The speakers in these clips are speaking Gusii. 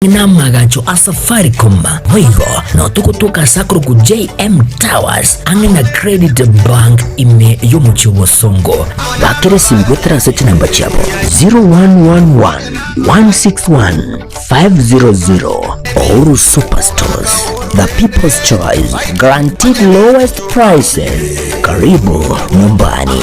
Namagacho a Safaricom boigo notogotoka ase akorokwa JM Towers ang'e na Credit Bank ime y'omochie o Bosongo. Bakera esimi goetera ase chinamba chiabo 0111 161 500. Uhuru Superstores, the people's choice, guaranteed lowest prices. Karibu nyumbani.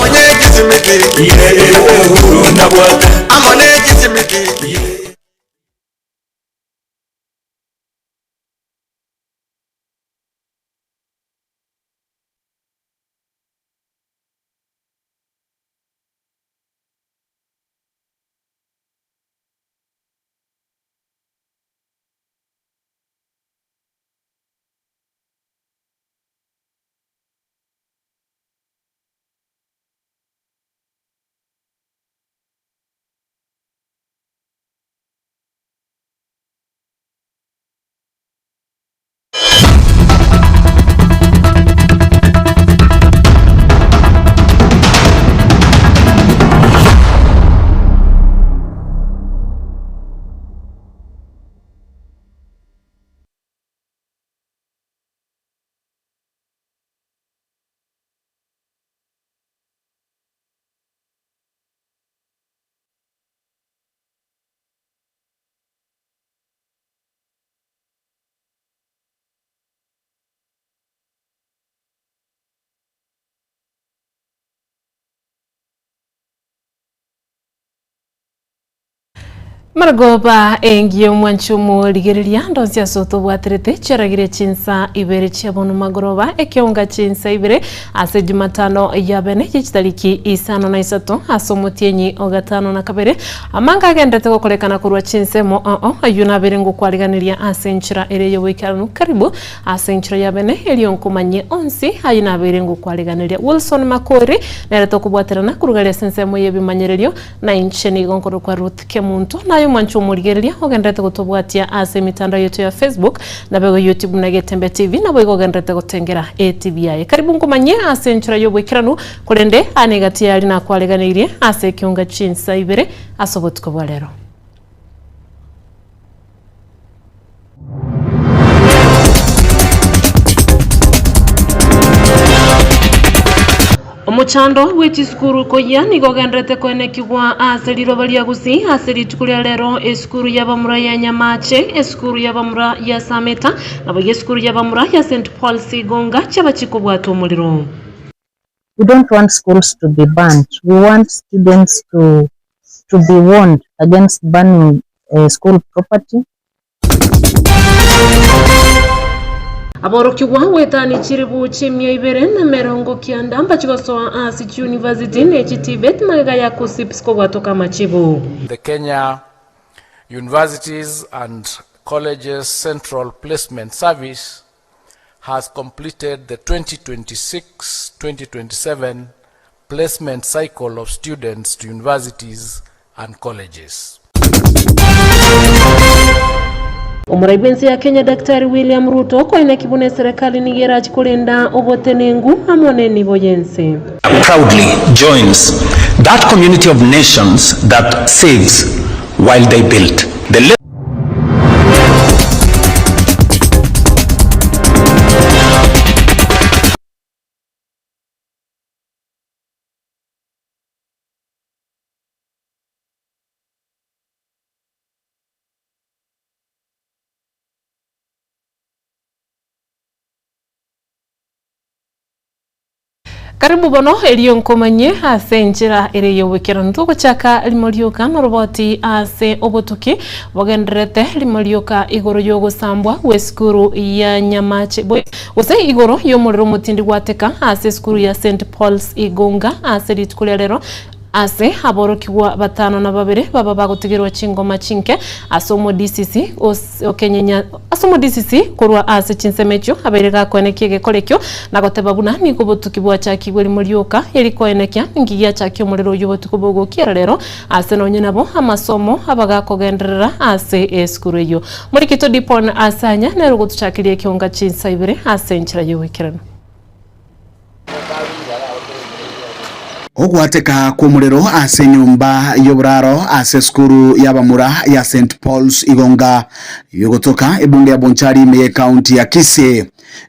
Marogoba engiya omwanchi omorigereria ndonsi ase otobwaterete chiaragire chinsa ibere chia bono magoroba ekeonga chinsa ibere ase jumatano ya bene ye chitariki isano na isato ase omotienyi o gatano na kabere Amanga agenderete gokorekana korwa chinsemo oo, ayio nabere ngokwariganeria ase enchera ere y'oboikeranu karibu ase enchera ya bene, erio nkomanyie onsi ayio nabeire ngokwariganeria. Wilson Makori nere tokobwaterana korugaria ase ensemo y'ebimanyererio, na inche nigo nkorokwa Ruth Kemunto. Naye omwancha omorigereria ogenderete gotobwatia ase emitandao yaito ya Facebook, naboigo YouTube na Getembe TV, naboigo ogenderete gotengera etv yaye. Karibu nkomanyie ase enchera y'oboikeranu Korende aa negati yaria nakwareganeirie ase ekeonga chinsa ibere ase obotuko bwa rero. Omochando bwe chisukuru koyia nigo ogenderete koenekigwa ase riroba ria Gusii ase rituko ria rero esukuru y'abamura ya Nyamache, esukuru y'abamura ya Sameta naboigo esukuru y'abamura ya St Paul's Igonga chiaba chikobwata omorero. We don't want schools to be burnt, we want students to to be warned against burning school property. Aborokigwa goetania chilifu chimia ibere na emerongo kianda mbachi gosoa ase chiuniversity ne chiTVET magega ya KUCCPS kobwatoka amachibu. The Kenya Universities and Colleges Central Placement Service has completed the 2026-2027 placement cycle of students to universities and colleges. Omorai bw'ense ya Kenya Daktari William Ruto koineki buna eserekari nigo erache korenda obotenengu amo nenibo y'ense. Proudly joins that community of nations that saves while they build. The Karibu bono erio nkomanyie ase enchera ere y'oboikeranu. Togochaka rimo rioka noroboti ase obotuki bogendererete rimo rioka igoro y'ogosambwa gw'esukuru ya Nyamache gose igoro y'omorero omotindi gwateka ase esukuru ya St Paul's Igunga ase rituko ria rero Ase aborokigwa batano na babere baba bagotigerwa chingoma chinke ase omodisisi okenyenya ase omodisisi korwa ase chinsemo echio abeire gakoenekia egekora ekio na goteba buna nigo obotuki bwachakigwe rimo rioka eri koenekia ninki giachakia omorero oyio obotuko bogokiera rero ase nonye nabo amasomo aba gakogenderera ase esukuru eyio. Morikito Dipon Asanya nere ogotuchakeria ekeonga chinsa ibere ase enchera y'ogoikeranu. Ogwateka kw'omorero ase enyomba y'oboraro ase esukuru y'abamura ya St Paul's Igonga yogotoka ebunge ya Bonchari ime y'ecounty ya Kisii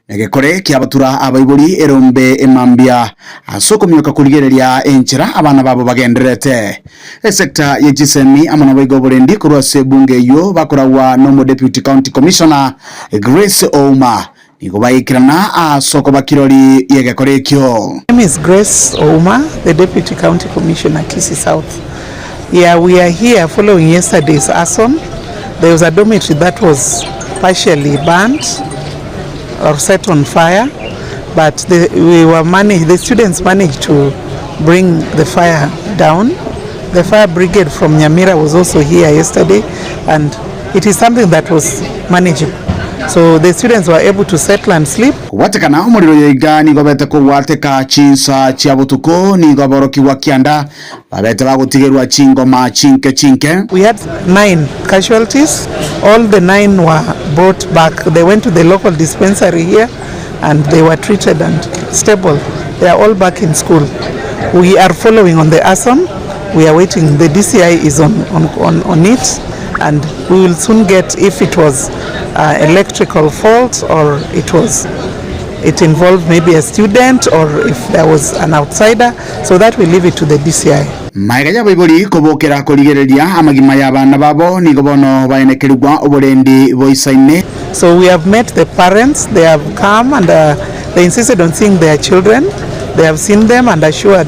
negekore kiabatura abaibori erombe emambia ase okomioka korigereria enchera abana babo bagendererete. Esecta ye chisemi amo naboigo oborendi korwa ase ebunge eyio bakoragwa nomo Deputy County Commissioner Grace Ouma Nigo baikerana ase okoba kirori y'egekora ekio. My name is Grace Ouma, the Deputy County Commissioner Kisii South. Yeah, we are here following yesterday's arson. There was a dormitory that was partially burnt or set on fire, but the, we were managed, the students managed to bring the fire down. The fire brigade from Nyamira was also here yesterday, and it is something that was manageable. So the students were able to settle and sleep. Kobwatekana omorero oyo iga nigo obete kogwateka chinsa chia botuko, nigo aborokigwa kianda babete bagotigerwa chingoma chinke chinke. We had 9 casualties, all the 9 were brought back, they went to the local dispensary here and they were treated and stable, they are all back in school. We are following on the arson, we are waiting, the DCI is on, on, on, on it and we will soon get if it was uh, electrical fault or it was it involved maybe a student or if there was an outsider so that we leave it to the DCI. Magega y'abaibori kobokera korigereria amagima y'abana babo nigo bono baenekerigwa oborendi boisaine. So we have met the parents, they have come and uh, they insisted on seeing their children. They have seen them and assured,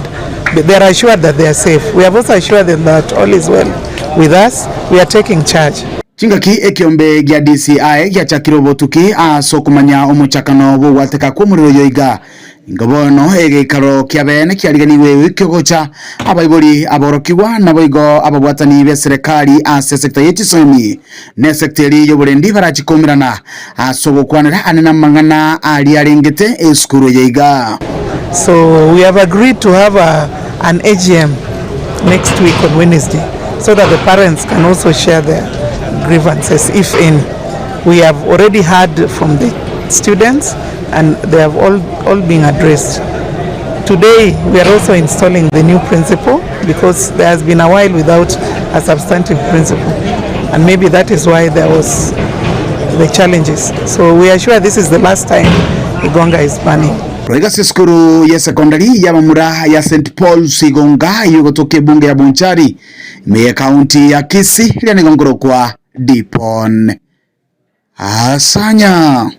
they are assured that they are safe. We have also assured them that all is well with us, we are taking charge. Chingaki ekiombe gia DCI giachakire obotuki ase okomanya omochakano bw'ogwateka kw'omorero oyo iga. Ingo bono egeikaro kia bene kiariganigwe ewiki ogocha, abaibori, aborokigwa, naboigo ababwatani b'eserekari ase esecta ye chisemi na esecta eria y'oborendi barachi koumerana ase ogokwanera ane namang'ana aria arengete esukuru eye iga. So we have agreed to have a, an AGM next week on Wednesday so that the parents can also share their grievances if any. We have already heard from the students and they have all, all been addressed. Today we are also installing the new principal because there has been a while without a substantive principal and maybe that is why there was the challenges. So we are sure this is the last time Igonga is burning. Roiga ase esukuru y'esekondari y'abamura ya St Paul's Igonga eyio egotoka ebunge ya Bonchari ime y'ekaunti ya Kisii eria nigo nkorokwa Dipon Asanya.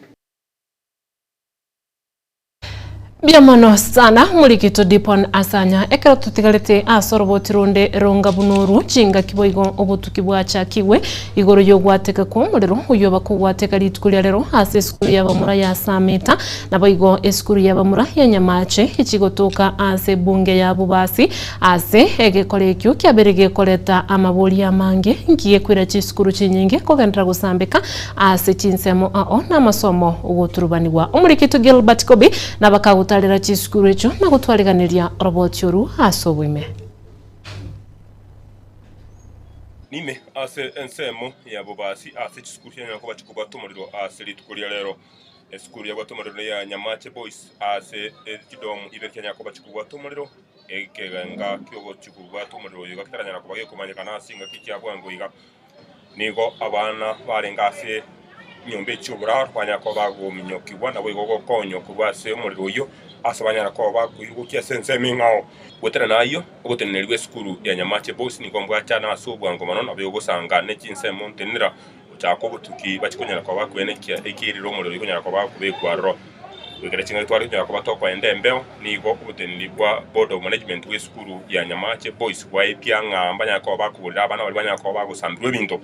Mbuya mono sana omorikito Dipon Asanya ekero totigarete ase oroboti ronde ronga buna oru chingaki boigo obotuki bwachakigwe igoro y'ogwateka kwa omorero oyio bakogwateka rituko ria rero ase esukuru y'abamura ya Sameta naboigo esukuru y'abamura ya Nyamache echigotoka ase ebunge ya Bobasi ase egekora ekio kiabere gekoreta amabori amange nki gekoira chisukuru chinyinge kogenderera gosambeka Ase chinsemo ao namasomo ogoturubanigwa. Omorikito Gilbert Kobi nabakagotarera chisukuru echio na gotwariganeria oroboti oru ase oboime. Nime ase ensemo ya bobasi ase chisukuru chianyara koba chikobwata omorero ase rituko ria rero. Esukuru yabwate omorero neya Nyamache Boys ase chidomu ibere chianyara koba chikobwata omorero, ekegenga kiogochia kobwata omorero oyo iga ketaranyara koba gekomanyekana ase engaki chia bwango iga. Nigo abana barenge ase chinyomba echi chi'oboraro banyara koba bagominyokigwa, naboigo gokonywa korwa ase omorero oyio, ase banyara koba bakoirwa gochia ase ensemo eng'ao. Goetera nayio, oboteneneri bw'esukuru ya Nyamache Boys nigo mbwachana ase obwango mono, naboigo gosanga ne chinsemo ntenenera gochaka obotuki bachie konyara koba bakoenekia ekiirire omorero oyio konyara koba bakobekwa aroro. Goikera chingaki tware konyara koba tokoenda embeo, nigo oboteneneri bwa Board of Management bw'esukuru ya Nyamache Boys bwaetia ng'a mbanyare koba bakoborera abana baria banyare koba bagosambirwa ebinto,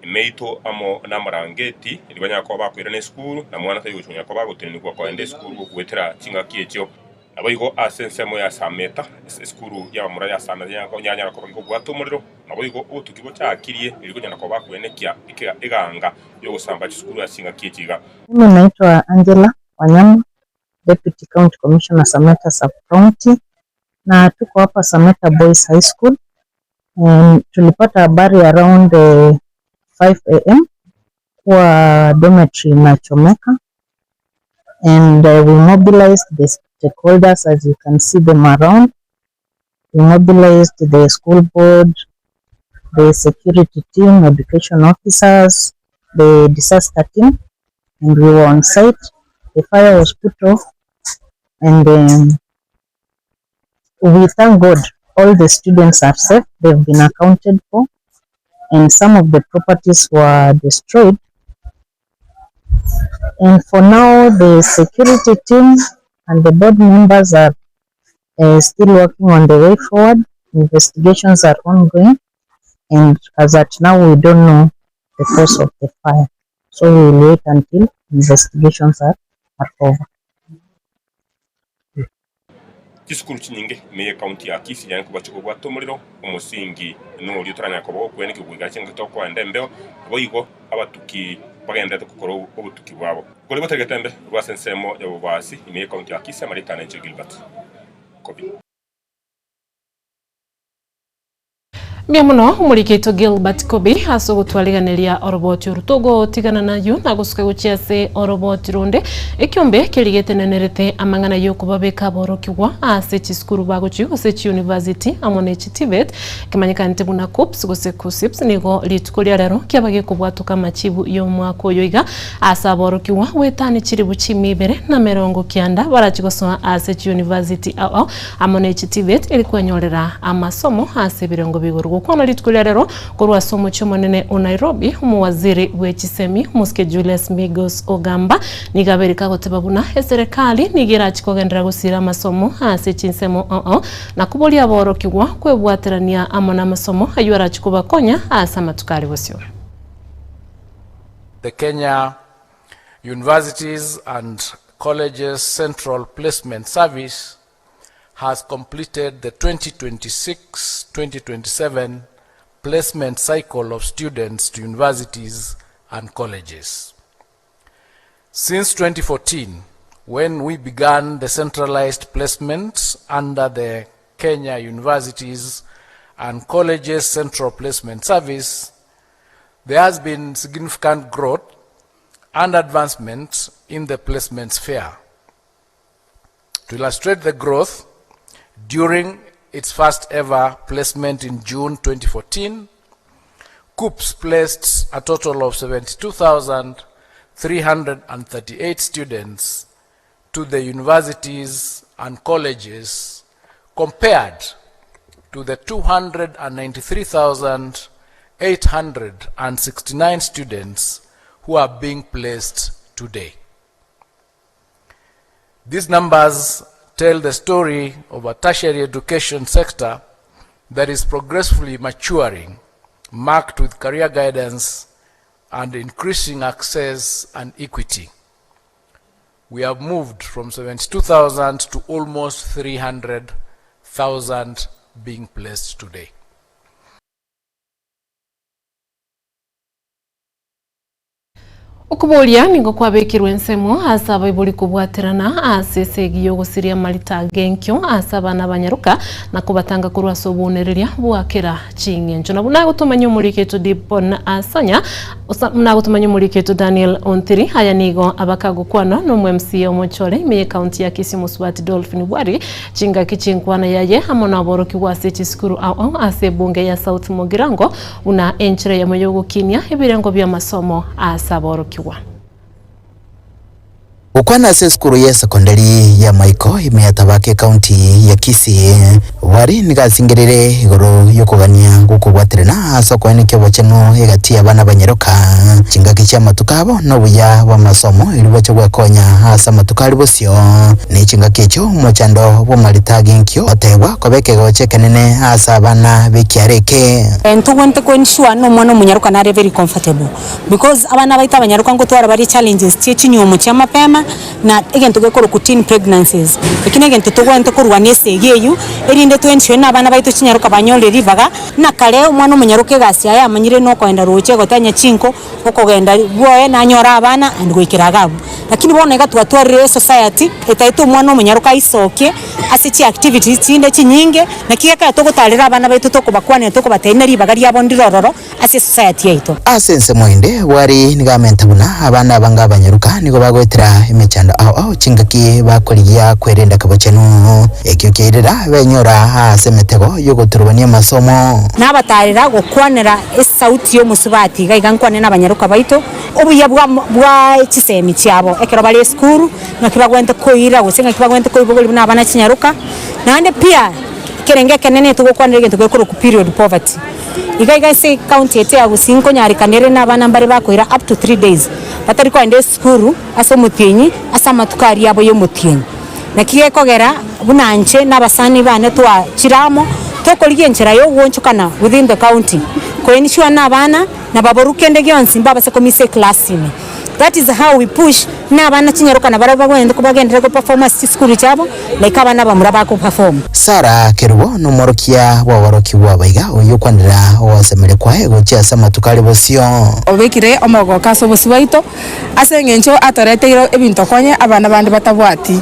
emeito amo namarangeti erio banyare koba bakoirana esukuru, na mwana tari gochia konyara koba agotenenigwa koenda esukuru goetera chingaki echio. Naboigo ase ensemo ya Sameta, esukuru y'abamura ya Sameta yanyara koba gekobwata omorero, naboigo obotuki bochakirie erio konyara koba bakoenekia eganga y'ogosamba chisukuru ase chingaki echi iga. Mimi naitwa Angela Wanyama, Deputy County Commissioner Sameta Sub County, na tuko hapa Sameta Boys High School. And tulipata habari around 5 am kuwa dormitory inachomeka and we mobilized the stakeholders as you can see them around. We mobilized the school board, the security team, education officers, the disaster team, and we were on site. The fire was put off, and we thank God all the students are safe. They've been accounted for, and some of the properties were destroyed. And for now, the security team and the board members are still working on the way forward. Investigations are ongoing, and as at now, we don't know the cause of the fire. So we will wait until investigations are over. Chisukuru chinyinge ime y'ecounty ya Kisii yanyare koba chikobwata omorero, omosingi noria otaranyare koba gokwenekigwa goika chingaki tokoenda embeo, naboigo abatuki bagendererete gokora obotuki bwabo. Kore gotari getembe korwa ase ensemo ya Bobasi ime y'ecounty ya Kisii amarieta ane inche Gilbert Kobi. Mbuya mono omoriki oito Gilbert Kobi ase ogotwariganeria oroboti oru. Togotigana nayio na gosuka gochia ase oroboti ronde. Ekiombe keria getenenerete amang'ana y'okobabeka aborokigwa ase chisukuru bagochia gose chiuniversity amo ne chiTVET kemanyekanete buna KUPPS gose KUSSIPS nigo rituko ria rero kiaba gekobwatoka amachibu y'omwaka oyo iga ase aborokigwa goetania chilifu chimia ibere na merongo kianda barachi gosoa ase chiuniversity ao ao Amo ne chiTVET eri kwenyorera amasomo ase ebirengo bia igoro. Gokwana rituko ria rero korwa ase omochie omonene o Nairobi, omowaziri bwe chisemi omosike Julius Migos Ogamba nigo abeire kagoteba buna eserekari nigo erachi kogenderera gosira amasomo ase chinsemo oo na koboria aborokigwa kwebwaterania amo namasomo ayio arachi kobakonya ase amatuko are bosio. The Kenya Universities and Colleges Central Placement Service has completed the 2026-2027 placement cycle of students to universities and colleges. Since 2014, when we began the centralized placement under the Kenya Universities and Colleges Central Placement Service, there has been significant growth and advancement in the placement sphere. To illustrate the growth, during its first ever placement in June 2014, KUCCPS placed a total of 72,338 students to the universities and colleges compared to the 293,869 students who are being placed today. These numbers tell the story of a tertiary education sector that is progressively maturing, marked with career guidance and increasing access and equity. We have moved from 72,000 to almost 300,000 being placed today. Okoboria nigo kwabekirwe ensemo ase abaibori kobwaterana ase esegi y'ogosiria amarita ag'enkio ase abana abanyaroka na kobatanga korwa ase obounereria bwa kera ching'encho. Na buna agotomanya omoriki oito Dibon Asanya, buna agotomanya omoriki oito Daniel Ontiri, aya nigo abakagokwanwa n'omo-MCA omochore ime y'ecounty ya Kisii Mosubati Dolphin Bwari chingaki chinkwana yaye amo naborokigwa ase chisukuru ao ao ase ebunge ya South Mugirango Buna enchera eyemo y'ogokinia ebirengo bi'amasomo ase aborokigwa. Gokwana ase esukuru y'esekondari ya Maiko ime ya Tabaka ekaunti ya Kisii, Bwari nigo asingerire igoro y'okogania gw'okobwaterana ase okoenekia obochenu egati y'abana abanyaroka, chingaki chi'amatuko abo na obuya bw'amasomo erio bache gwekonya ase amatuko aria bosio. Ne chingaki echio omochando bw'amarita ag'enkio otebwa koba ekegocha ekenene ase abana b'ekiaro eke. Ntogwente ko ensure na omwana omonyaroka nare very comfortable because abana baito abanyaroka ngotwara bare challenges chie chinywomo chia mapema na egento gekorokwa teen pregnancies. Eki negento togwente korwania esegi eywo erinde to ensure na abana baito chinyaroka banyorire ribaga na kare omwana omonyaroka egasi yaye amanyire nokoenda roche gotenya chinko, okogenda bwoye nanyore abana and goikera iga abwo. Lakini bono iga twatwarire esociety etaete omwana omonyaroka aisokie ase chiactivities chinde chinyinge, naki gekogera togotarera abana baito tokobakwanera tokobatebia buna ribaga riabo ndire ororo ase esociety yaito. Ase ensemo ende, Bwari nigo amenta buna abana abange abanyaruka nigo bagoetera emechando ao ao chingaki bakorigia kwerenda kebochenu. Ekio kiairera benyora ase emetego y'ogoturubania amasomo. Nabatarera gokwanera esauti y'omosubati iga iga nkwane nabanyaroka baito, obuya bwa bwa chisemi chiabo ekero bare esukuru, ng'aki bagwenerete koira gose ng'aki bagwenerete koibogoria buna abana chinyaroka. Naende pia ekerengo ekenene togokwanera egento gekorokwa period poverty. Iga iga ase ecounty yaito ya Gusii nkonyarekana ere na abana mbare bakoira up to 3 days batari kogenda esukuru ase omotienyi ase amatuko aria abo ya omotienyi. Naki gekogera buna inche na abasani bane twachire amo, tokorigia enchera ya ogoonchokana within the county, koensure na abana nababorwa kende gionsi mbabase komisa eclass ime. That is how we push na abana chinyaroka nabarabwo bagwenerete kobagenderera goperform ase chisukuru chiabo like abana abamura bakoperform. Sara Kerubo nomworokia bw'aborokigwa baiga, oyio okwanera ogosemeria kwaye gochia ase amatuko are bosio. Obekire omogooko ase obosio bwaito, ase engencho atoreteire ebinto konye abana bande batabwati.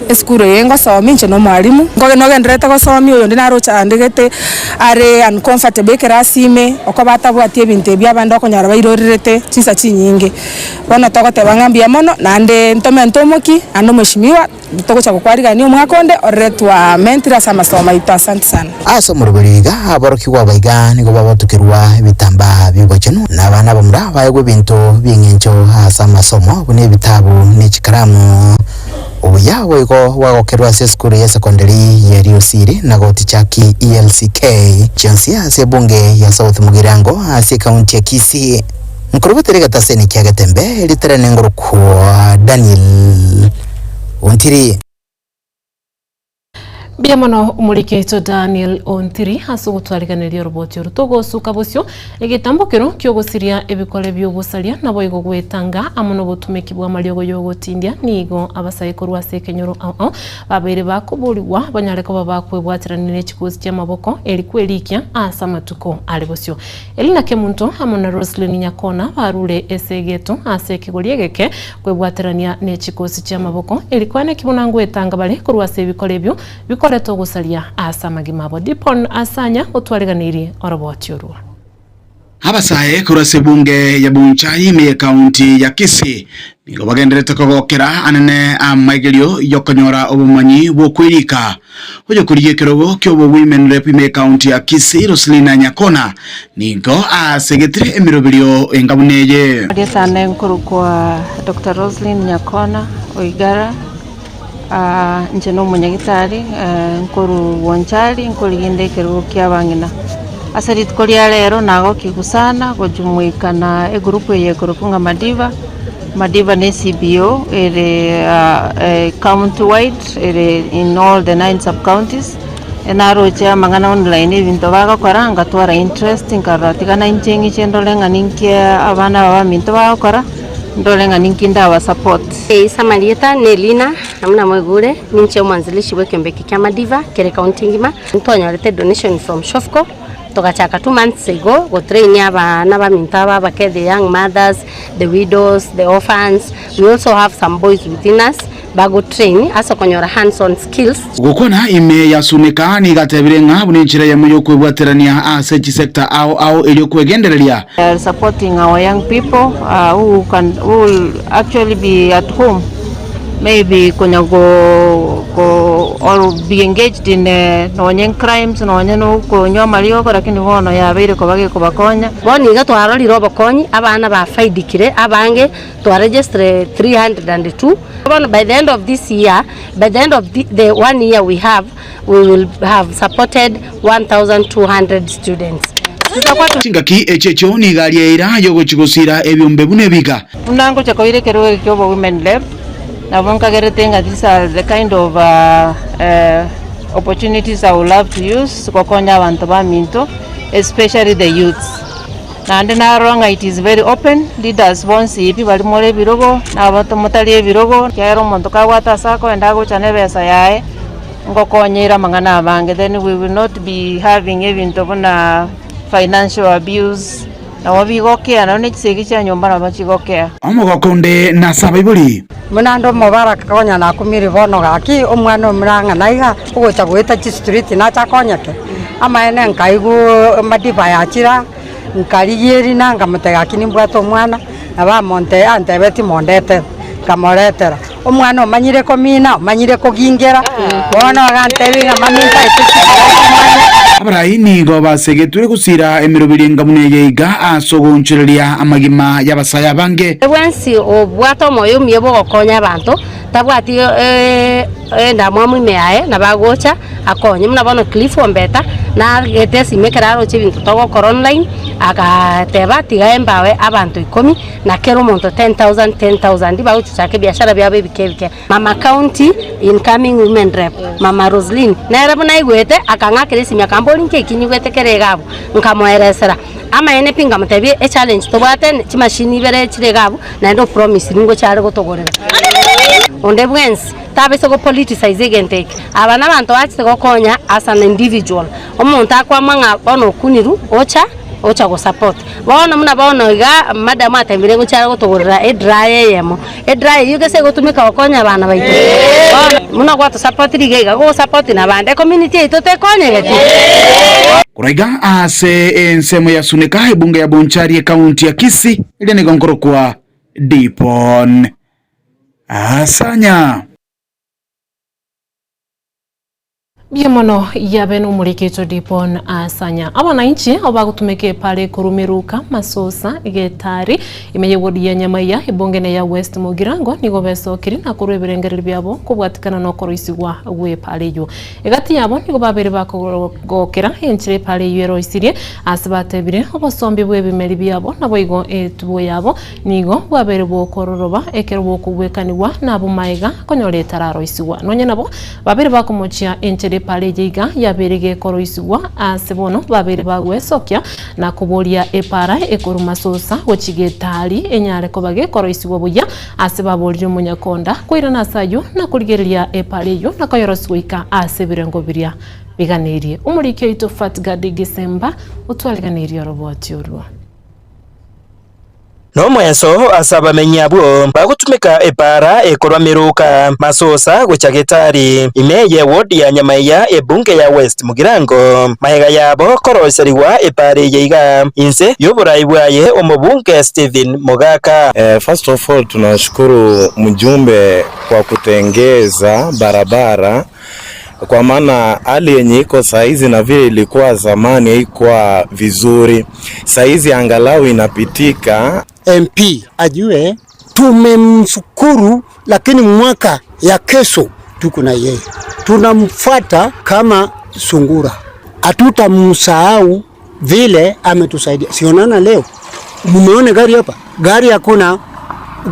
Esukuru eye ngosomia inche nomwalimu, nkoge nogendererete gosomia oyonde naroche andegete are uncomfortable ekerasi ime, okoba atabwati ebinto ebio abande okonyora bairorerete chinsa chinyinge. Bono togoteba ng'a mbuya mono, naende ntomente omokia, naende omweshimiwa, togocha gokwarigania omwaka onde orore twamentire ase amasomo aito. Asante sana. Ase omoroberi iga aborokigwa baiga nigo bagotukerwa ebitambaa bi'obochenu, na abana abamura baegwe ebinto bi'engencho ase amasomo, buna ebitabu ne chikaramu. Obuya boigo bwagokerwa ase esukuru ya sekondari ya Riosiri na Gotichaki ELCK, chionsi ase ebunge ya South Mugirango ase ekaunti ya Kisii. Nkorobotera egetaseni kia Getembe ritere nengorokwa Daniel Ontiri. Mbuya mono omoriki oito Daniel Ontiri ase ogotwariganeria oroboti oru togosuka bosio egetambo kero kiogosiria ebikore biogosaria naboigo gwetanga amo nobotumeki bw'amariogo yogotindia nigo abasae korwa ase ekenyoro ao ao babeire bakoborigwa banyare koba bakwebwaterania ne chikosi chiamaboko eri kwerikia ase amatuko are bosio. Elina Kemunto amo na Roselyn Nyakona barure esegeto ase ekegori egeke kwebwaterania ne chikosi chi'amaboko, eri kwane ki buna ngwetanga bare korwa ase ebikoro ebio bikoreta ogosaria ase amagima abo. Dipon Asanya otwariganirie oroboti orwo. Abasae korwa ase ebunge ya Bonchari ime y'ekaunti ya Kisii nigo bagendererete kogokera anene amaigerio y'okonyora obomanyi bw'okwerika. Oyokorigia ekerogo ki'obowomen rep ime y'ekaunti ya Kisii Roselina Nyakona nigo aasegetire emeroberio enga buna eye. Riesane nkorokwa Doctor Roselyn Nyakona Oigara, inche na omonyagitari nkorwa Bonchari nkorigia inde ekerogo kia abang'ina. Ase rituko ria rero nagokigwa sana gojumuika na egroup eye ekorokwa ng'a Madiba, Madiba ne CBO ere county wide ere in all the nine sub counties, naroche amang'ana online ebinto bagokora ngatwara interest nkarora tiga nainche ng'iche ndore ng'a ninki abana aba baminto bagokora, ndore ng'a ninki ndaba support. Ase amarieta ne Elina, amo namoigure, ninche omwanzilishi bw'ekeombe eke kia Madiva kere county engima, ntwanyorete donation from Shofco, togachaka 2 months ago gotrain abana baminto aba abake the young mothers, the widows, the orphans, we also have some boys within us bagotrain ase okonyora hands on skills. Gokwana ime ya Suneka nigo atebire ng'a buna enchera eyemo y'okwebwaterania ase chisector ao ao erio kwegendereria. We are supporting our young people who can who will actually be at home maybe konya go go or be engaged in nonye crimes nonye na okonywa amariogo lakini bono yabeire koba gekobakonya. Bono iga twarorire obokonyi, abana bafaidikire abange, twaregistre 302. Bono by the end of this year, by the end of the one year we have, we will have supported 1200 students. Tutakuwa Chingaki echi echio nigo aria eira y'ogochia gosiira ebiombe buna ebiga. Buna ngocha koira ekerogo eke kia obo women rep, nabo nkagerete ng'a these are the kind of opportunities I would love to use gokonya abanto baminto especially the youths. Naende narora ng'a it is very open, leaders bonsi pi baria more ebirogo, na abanto motari ebirogo, ekiagera omonto kabwate ase akoenda agocha na ebesa yaye, ngokonyeire amang'ana amange then we will not be having ebinto buna financial abuse. Nabo bigokea, nonya ne chisegi chia nyomba nabo chigokea. Omogoko onde nase abaibori. Buna ande omobaraka konya nakumire bono gaki, omwana omorang'ana iga, ogocha goeta chistreet nache akonyeke, amaene nkaigwa amadiba yachire aa, nkarigia erina nkamotebia gaki nimbwate omwana, nabo amonte antebetie mondetere, nkamoretera. Omwana omanyire komina, omanyire kogingera, bono agantebia ng'a mami ntaete chibesa omwana. Abarai nigo basegetwe gosiira emeroberi enga buna eye iga ase ogoonchoreria amagima y'abasae abange. Bwensi obwate omoyo omuya bw'ogokonya abanto, tabwati endamwamu ime yaye, nabo agocha akonye. Buna bono Cliff Ombeta nagete esimi ekero aroche ebinto togokora online, agateba tiga embawe abanto ikomi. na kera omonto 10,000, 10,000, bagochichaka ebiashara biabo ebike ebike. Mama County incoming women rep, Mama Roselyn, nere buna aigwete akang'akera esimi akamboria nki eki nyigwete kere iga abwo, nkamoeresera. Amaene pi nkamotebia echallenge tobwate chimashini ibere chire iga abwo, naende opromisiri ngocha are gotogorera. Onde bwensi tabaisa go politicize egento eke. Aba nabanto bachete gokonya as an individual, omonto akoamua ng'a bono okunirwe ocha. ocha go support. Bono buna bono iga madam atebire ngochia are gotogorera edryer eyemo, edryer eyio gese egotumeka gokonya abana baito. Bono buna gwato support riga iga gogo support na abande ecommunity yaito tekonyegeti. Korwa iga ase ensemo ya Suneka, ebunge ya Bonchari ekaunti ya Kisii, eria nigo nkorokwa Dipon Asanya. Mbuya mono yabe nomoriki Dipon Asanya. Abananchi abo bagotumeka epara korwa Miruka, Masosa, Getari, ime y'ewodi ya Nyamaiya, ebunge ya West Mugirango nigo besokire na korwa ebirengererio biabo kobwatikana nokoroisigwa gw'epara eyio. Egati yabo nigo babere bakogokera enchera epara eyio eroisirie ase batebire obosombi bw'ebimeri biabo naboigo etubo yabo nigo bwabeire bokororoba ekero bokogwekanigwa nabo maega konyora etararoisigwa. Nonya nabo Babere bakomochia enchera epara eye iga yabeire gekoroisigwa aase bono babeire bagwesokia na koboria epara ekorwa masosa gochia Getari enyare koba gekoroisigwa buya ase baboririe omonyakonda koirana ase ayio na korigereria epara eyio na koyorosia goika ase ebirengo biria biganeirie. Omoriki oito Fatgadi Gisemba otwariganeirie oroboti orwo. Nomoenso ase abamenyi abwo bagotumeka epaara ekorwa Miruka, Masosa gocha Getari, ime y'ewodi ya Nyamaiya ebunge ya West Mugirango. Magega yabo koroiserigwa epaara eye iga inse y'oborai bwaye omobunge Stephen Mogaka. First of all tunashukuru mjumbe kwa kutengeza barabara kwa maana hali yenye iko saizi na vile ilikuwa zamani haikuwa vizuri, saizi angalau inapitika. MP ajue tumemshukuru, lakini mwaka ya kesho tuko na yeye, tunamfuata kama sungura, hatutamsahau vile ametusaidia. Sionana leo, mumeona gari hapa, gari hakuna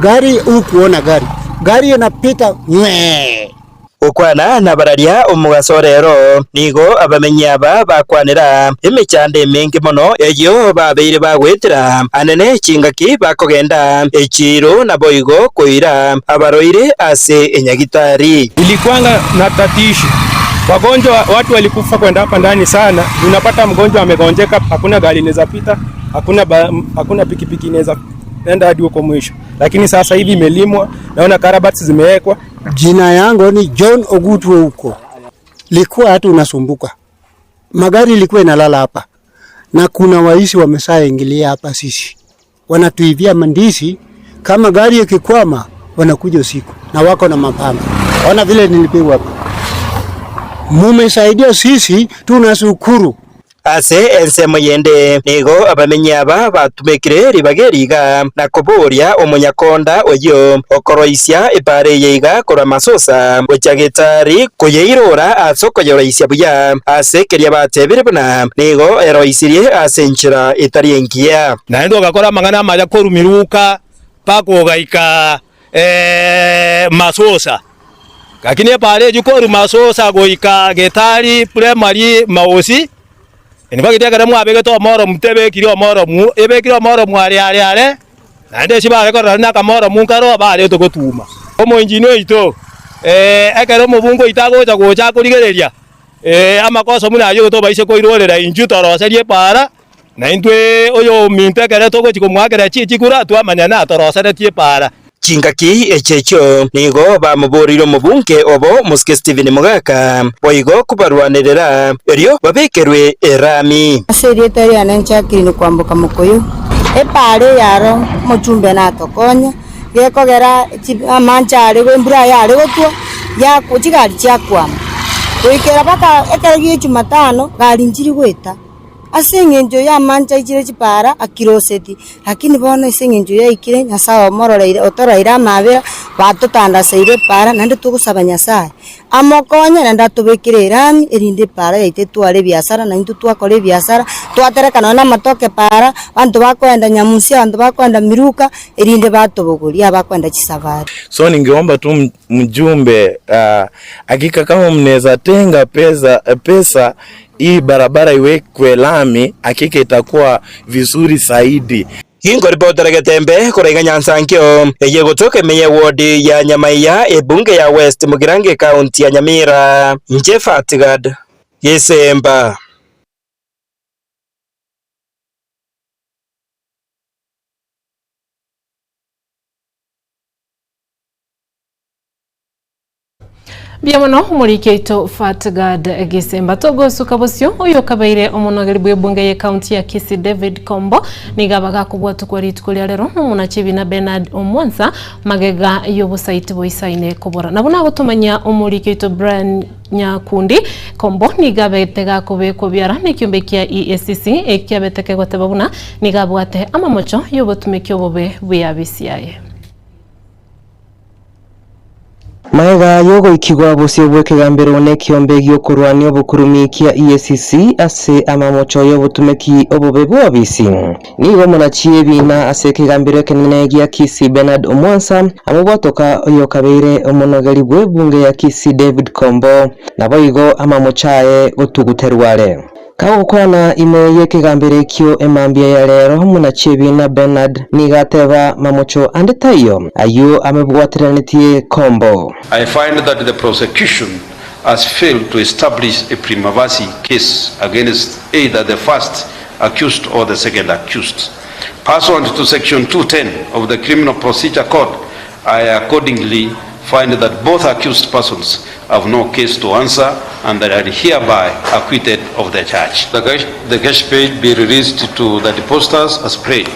gari, hukuona gari, gari inapita nywee. Gokwana nabararia omogaso rero, nigo abamenyi aba bakwanera emechando emenge mono eyio babeire bagoetera anene chingaki bakogenda echiiro naboigo koira abarwaire ase enyagitari. Ilikuanga na tatishi wagonjwa, watu walikufa kwenda hapa ndani sana. Unapata mgonjwa amegonjeka, hakuna gari inaweza pita, hakuna, ba, hakuna pikipiki inaweza enda hadi huko mwisho, lakini sasa hivi imelimwa, naona karabati zimewekwa. Jina yangu ni John Ogutu huko. Likuwa hata unasumbuka. Magari ilikuwa inalala hapa. Na kuna waisi wameshaingilia hapa sisi. Wanatuibia mandisi kama gari ikikwama wanakuja usiku na wako na mapanga. Ona vile nilipigwa hapa. Mumesaidia sisi tunashukuru. Ase ensemo yende nigo abamenyi aba batumekire ribaga eri iga na koboria omonyakonda oyio okoroisia epaara eye iga korwa masosa gochia Getari koyeirora ase okoyeroisia buya ase keria batebire buna nigo eroisirie ase enchera etari engiya. Naende ogakora amang'ana amaya korwa Miluka mpaka ogaika Masosa. Lakini epaara eyio korwa Masosa goika Getari Primary Maosi, in fact ekero mwabegete omoromu tebekiri omoromu, ebekire omoromu are are are, naende ase bare korora buna akamoromu nkaro barete gotuma. Omoengineer oito ekero omobunge oito agocha gocha akorigereria amakoso buna ayio tobaise koirorera intwe toroserie epaara. Na intwe oyominto ekero togochia komoakera chikura twamanya natoroseretie epaara. Chingaki echi echio nigo bamoboreire omobunge obo Mosike Stephen Mogaka boigo kobarwanerera erio babekerwe erami. Ase erieta riane nchakire kwamboka mokoyo, epaara eyaro omochumbe natokonye, gekogera amanche are embura yare gotwa, chigari chiakwama. Goikera mpaka ekero gie jumatano gari nchiri goeta. Ase engencho y'amanche aichire chipaara akiroseti, lakini bono ase engencho yaikire, Nyasae omororeire, otoroeire amaabera, batotandaseire epaara, naende togosaba Nyasae amokonye naende atobekere erami, erinde epaara yaito etware ebiasara, na intwe twakora ebiasara, twatereka nonya na amatoke paara, abanto bakoenda Nyamusia, abanto bakoenda Miruka, erinde batobogorie abakoenda chisafari. So ningeomba tu mjumbe hakika kama mnaeza tenga pesa, pesa Hii barabara iwekwe lami hakika itakuwa vizuri zaidi. Ginkoripotera Getembe korwa iga Nyansankio, eye egotoka ime y'ewodi ya Nyamaiya, ebunge ya West Mugirango ekaunti ya Nyamira. Inche Fatgad Gesemba. Mbuya mono omoriki oito Fatgad Gisemba. Togosuka bosio oyo okabeire omonogeri bw'ebunge y'ecounty ya Kisii David Kombo nigo aba gakobwatokwa rituko ria rero n'omonachi ebina Bernard Omwansa magega y'obosaiti boisaine kobora. Nabo nagotomanyia omoriki oito Brian Nyakundi Kombo nigo abete gakobekwa biara nekiombe kia EACC ekiabete kegoteba buna nigo abwate amamocho y'obotumeki obobe bw'eabisi yaye. Magega y'ogoikigwa bosio bw'ekegambero n'ekiombe gi'okorwania obokurumi kia EACC ase amamocho y'obotumeki obobe bw'obisi, nigo omonachi ebiina ase ekegambero ekenene gia Kisii Bernard Omwansa amobwatoka oyokabeire omonogeri bw'ebunge ya Kisii David Kombo naboigo amamocho aye gotuguterwa are. Kagokwana ime y'ekegambero ekio emambia ya rero, omonachi ebiina Bernard nigo ateba mamocho ande taiyo ayio amebwateranetie Kombo. I find that the prosecution has failed to establish a prima facie case against either the first accused or the second accused. Pursuant to section 210 of the Criminal Procedure Code, I accordingly find that both accused persons have no case to answer and they are hereby acquitted of the charge. The cash, the cash paid be released to the depositors as prayed.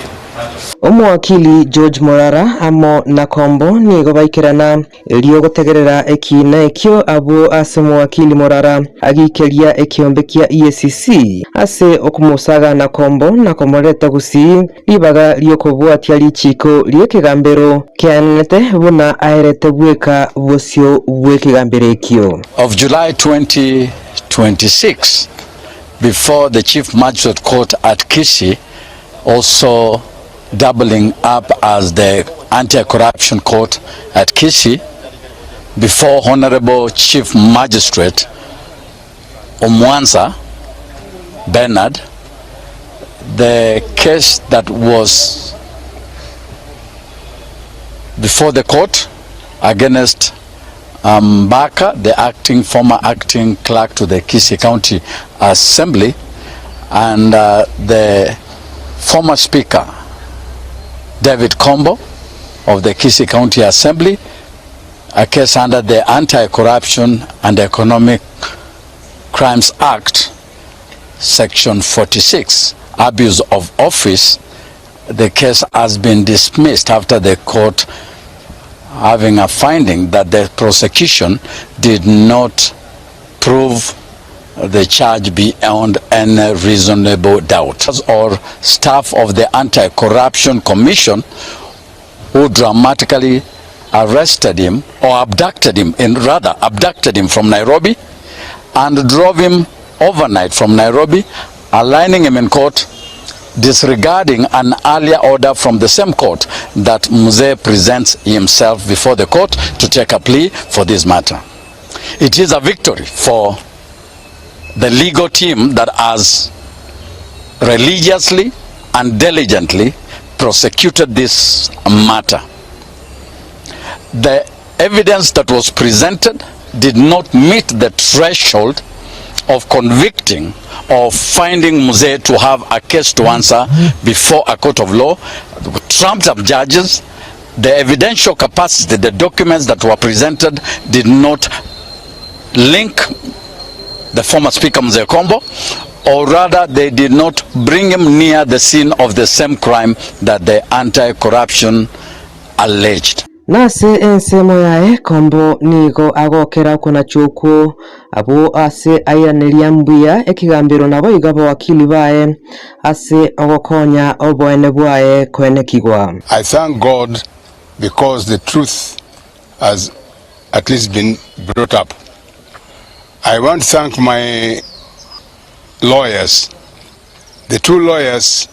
Omowakili George Morara amo na Kombo nigo baikerana erio gotegerera ekiina ekio abwo ase omowakili Morara agiikeria ekiombe kia EACC ase okomosagana Kombo na komoreta gusii Ribaga ri'okobwatia richiiko ri'ekegambero kiaenenete buna aerete bweka bosio bw'ekegambero ekio. Of July 2026 before the Chief Magistrate Court at Kisii also doubling up as the Anti-Corruption Court at Kisii before Honorable Chief Magistrate Omwanza Bernard the case that was before the court against Mbaka, the acting former acting clerk to the Kisii County Assembly, and uh, the former speaker, David Kombo of the Kisii County Assembly, a case under the Anti-Corruption and Economic Crimes Act, Section 46, abuse of office. The case has been dismissed after the court having a finding that the prosecution did not prove the charge beyond any reasonable doubt. Or staff of the Anti-Corruption Commission who dramatically arrested him or abducted him, in rather abducted him from Nairobi and drove him overnight from Nairobi, aligning him in court, disregarding an earlier order from the same court that Mzee presents himself before the court to take a plea for this matter. It is a victory for the legal team that has religiously and diligently prosecuted this matter. The evidence that was presented did not meet the threshold of convicting or finding Mzee to have a case to answer before a court of law, trumped up judges, the evidential capacity, the documents that were presented did not link the former speaker Mzee Kombo, or rather they did not bring him near the scene of the same crime that the anti-corruption alleged. Nase ensemo yaye Kombo nigo agokera okonachwa okwo abwo ase airaneria mbuya ekegambero naboigo abawakili baye ase ogokonya oboene bwaye koenekigwa. I thank God because the truth has at least been brought up. I want to thank my lawyers. The two lawyers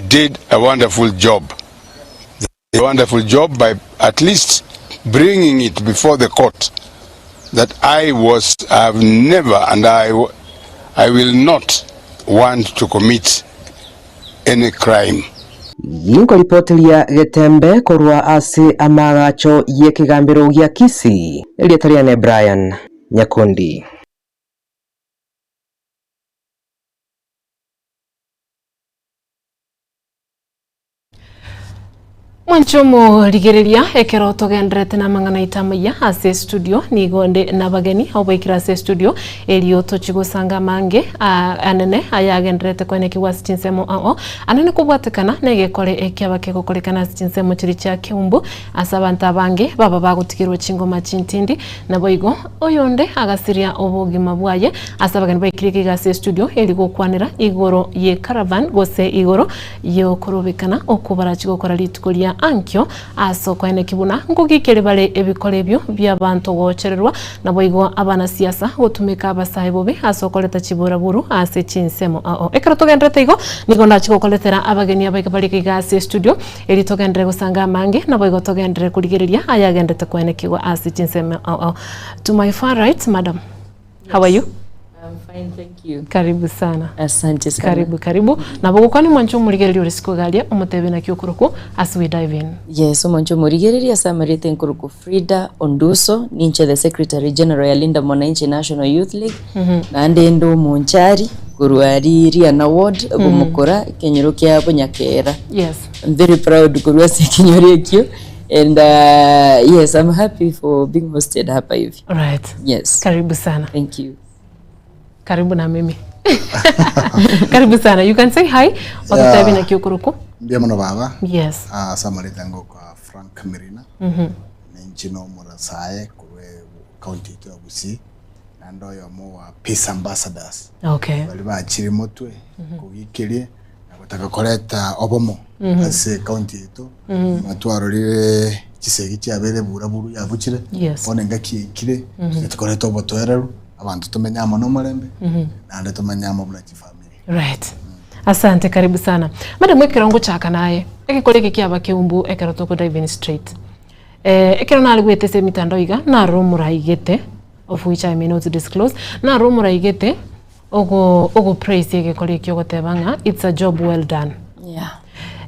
did a wonderful job. A wonderful job by at least bringing it before the court that I was, I have never and I, I will not want to commit any crime. Ninkoripoteria Getembe korwa ase amaagacho y'ekegambero gia Kisii, erieta riane Brian Nyakundi. Mwanche omorigereria ekero togendererete namang'ana aito amaya ase estudio nigo nde nabageni oboikire ase estudio erio tochi gosanga amange anene ayagendererete koenekigwa ase chinsemo ao anene kobwatekana na egekore ekiaba kegokorekana ase chinsemo chiria chia Keumbu ase abanto abange baba bagotigerwa chingoma chintindi naboigo oyonde agasiria obogima bwaye ase abageni baikire iga ase estudio erio gokwanera igoro ye caravan gose igoro Y'okorobekana okwo barachie gokora rituko ria ankio ase okoenekia buna nkogikeria bare ebikora ebio bi'abanto gochererwa, naboigo abanasiasa gotumeka abasae bobe ase okoreta chiburaburu ase chinsemo ao. Ekero togenderete igo, nigo ndachie gokoretera abageni abaiga bare iga ase estudio, erio togenderere gosanga amange, naboigo togenderere korigereria ayagenderete koenekigwa ase chinsemo ao. To my far right, madam. How are you? I'm fine, thank you. Karibu sana. Asante sana. Karibu karibu. Nabo gokwana mwanche omorigereria ore isiko iga aria omotebie naki okorokwo as we dive in. Yes, omonche omorigereria ase amarete nkorokwo Frida Onduso, ninche the Secretary General ya Linda Mwananchi National Youth League, naende inde omonchari korwa aria Riana Ward, Bomokora, ekenyoro kia Bonyakera. Yes. I'm very proud korwa ase ekenyoro ekio and yes, I'm happy for being hosted hapa hivi. Right. Yes. Karibu sana. Thank you. Karibu na mimi. Karibu sana. You can say hi. Wagotebi naki okorokwo. Mbuya mono baba. Yes. Ah, ase amareta ngokwa Frank Mirina. Ninche no omorasae korwa county yaito ya Gusii. Naende oyomo wa Peace Ambassadors. Okay. Baria bachire motwe kogikeria na gotaka koreta obomo ase ecounty yaito. Nyuma twarorire chisegi chiabeire bura buru yabuchire. Yes. Bono engaki yaikire tiga tokoreta obotoereru abanto tomenye amo na omorembe naende tomenye amo buna chifamiri. Right. Asante, karibu sana. Madam ekero ngochaka naye, egekora eke kiaba keumbu ekero toko dive in straight. Eh, ekero nare goeta ase emitandao iga, narora omoraigete, of which I may not disclose, narora omoraigete ogo ogo praise egekora ekio ogoteba ng'a it's a job well done. Yeah.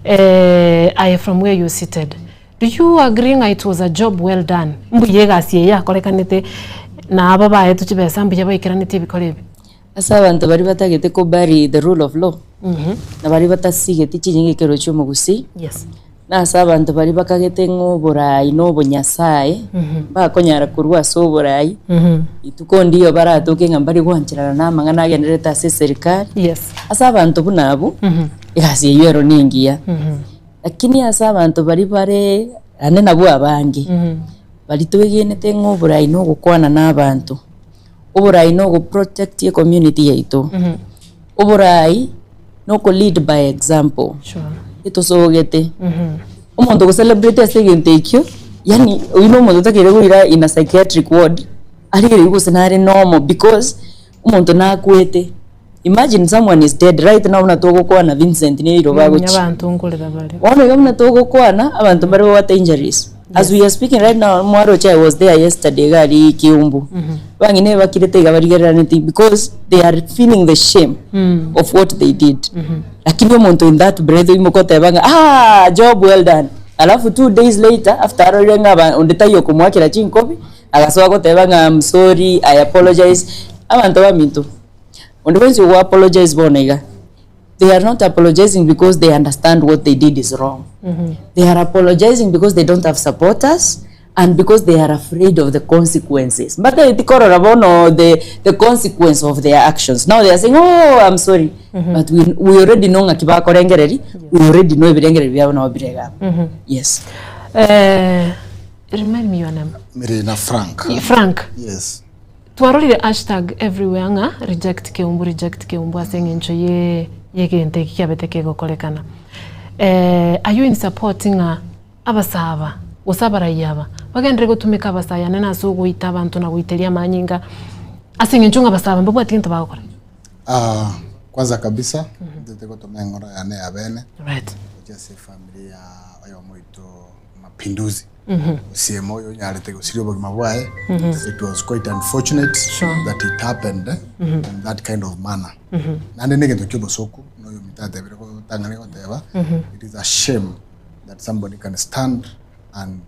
Eh, aye from where you seated, do you agree ng'a it was a job well done? Mbuya egasi eye yakorekanete na aba baetwe chibesa mbuya baikeranetie ebikora ebi? Ase abanto baria batagete ko bury the rule of law, na baria batasigeti chinyigekero chi'omogusii, Yes. na ase abanto baria bakagete ng'a oboraai na obonyasae, mbakonyara korwa ase oboraai, rituko ndiyo baratoke ng'a mbari gwancherana na amang'ana agendererete ase eserikari. Yes. Ase abanto buna abwo, egasi eyio ero nengiya. Lakini ase abanto baria bare naende nabwo abange, baria twegenete ng'a oboraai na ogokwana na abanto. Oborai na ogo protect ecommunity yaito. Oborai na oko lead by example. Etosogete. Omonto ogo celebrate ase egento ekio, yaani oyio na omonto otakeire koira in a psychiatric ward, arigereria gose nare normal because omonto nakwete. Imagine someone is dead right now buna togokwana Vincent ne riroba agochia. Abanto nkorera bare. Bono iga buna togokwana abanto mbare babwate injuries. As we are speaking right now mwaroche I was there yesterday iga aria Kiumbu. Abang'ina ebakirete iga barigereraneti because they are feeling the shame of what they did. Lakini omonto in that breath oimoka oteba ng'a aah job well done. Alafu 2 days later after arorire ng'a aba onde taiyo okomoakera chinkobi agasoa goteba ng'a I'm sorry, I apologize. Abanto baminto. Onde bwensi ogo apologize bono iga, they are not apologizing because they understand what they did is wrong. They are apologizing because they don't have supporters and because they are afraid of the consequences. Mbatageti korora bono the, the consequence of their actions. Now they are saying, oh, I'm sorry. But we, we already know ng'aki bakorengereri, we already know ebirengererio biabo nabo bire iga abwo. Yes. Eh, remind me your name. Mirina Frank. Frank. Yes. Twarorire hashtag everywhere ng'a reject Keumbu reject Keumbu ase eng'encho ye yegento eki kiabete kegokorekana. Eh, are you in support ng'a abasae aba gose abarai aba bagenderere gotumeka abasae anene ase ogoita abanto na goiteria amanyinga ase eng'encho ng'a abasae aba mbabwati gento bagokora? Ah, kwanza kabisa ntete gotoma eng'ora yane ya bene Right. gochia ase efamiri ya oyomo oito Mapinduzi Osiemo oyo onyarete gosiria obogima bwaye it was quite unfortunate that it happened in that kind of manner naende na egento kia obosoku na oyo ominto atebire gotang'ani goteba it is a shame that somebody can stand and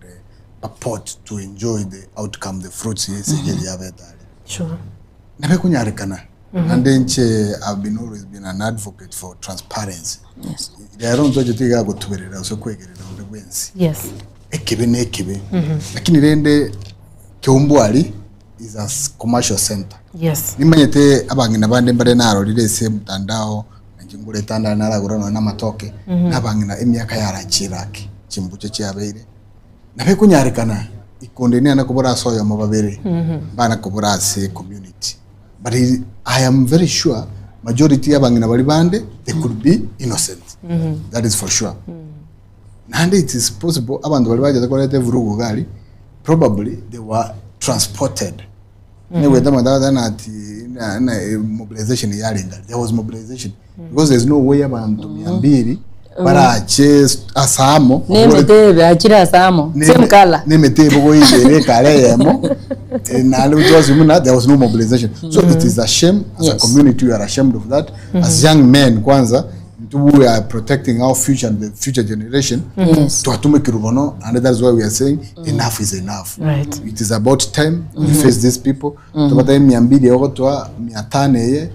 purport to enjoy the outcome the fruits ya esegi eria yabete aria. Nabe konyarekana naende inche I've been always been an advocate for transparency. Rero ntoche tiga gotuberera gose kwegerera onde bwensi. Yes. Ekebe na ekebe. Lakini rende Keumbu aria is a commercial center. Yes. Nimanyete abang'ina bande mbare narorire ase mtandao nainche ngure etandare naragora nonya na amatoke, na abang'ina emiaka yarachire ake, chimbuche chiabeire. Nabo ekonyarekana ikonde niana kobora ase oyomo babere, mbana kobora ase community. But I am very sure majority y'abang'ina baria bande they could be innocent. That is for sure. Naende it is possible abanto baria bachete koreta evurugu iga aria probably they were transported. Naigwete omonto agoteba ng'a ati na- na mobilization yarenge aria. There was mobilization because there is no way abanto mia mbili barache ase amo Nemete ebe achire ase amo, same colour. nemete ebogoirie ere ekara eyemo eh, naende which buna there was no mobilization so it is a shame as a community we are ashamed of that as young men kwanza intwe we are protecting our future and the future generation twatumekirwe bono and that is why we are saying enough is enough Right. it is about time we face these people tobatebie mia mbili egotoa mia tano eye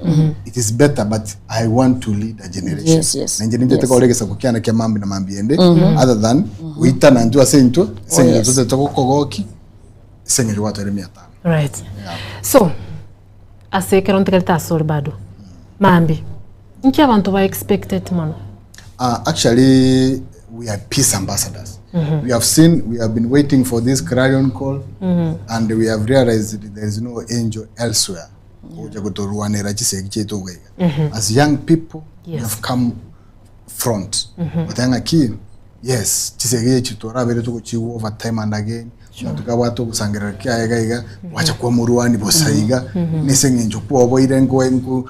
it is better but i want to lead a generation Yes, yes. na inche ninchete Yes. kore egesaku kiane kia mambi na mambi ende other than goitana intwe ase intwe ase Oh, eng'encho yes. totete gokogoki ase eng'encho gwatoire mia tano Right. So, ase ekero ntigarete asore bado mambi nki abanto ba expected mono? Uh, actually, we are peace ambassadors. We have seen, we have been waiting for this clarion call, and we have realized that there is no angel elsewhere. Ocha gotorwanera chisegi chiaito iga iga. As young people, we have come front. Goteba ng'aki, yes, chisegi echi torabeire togochigwa over time and again, omonto kabwate ogosangerera kiaye iga iga, gwacha kwamorwania bosa iga, nese eng'encho kwaoboire nko nko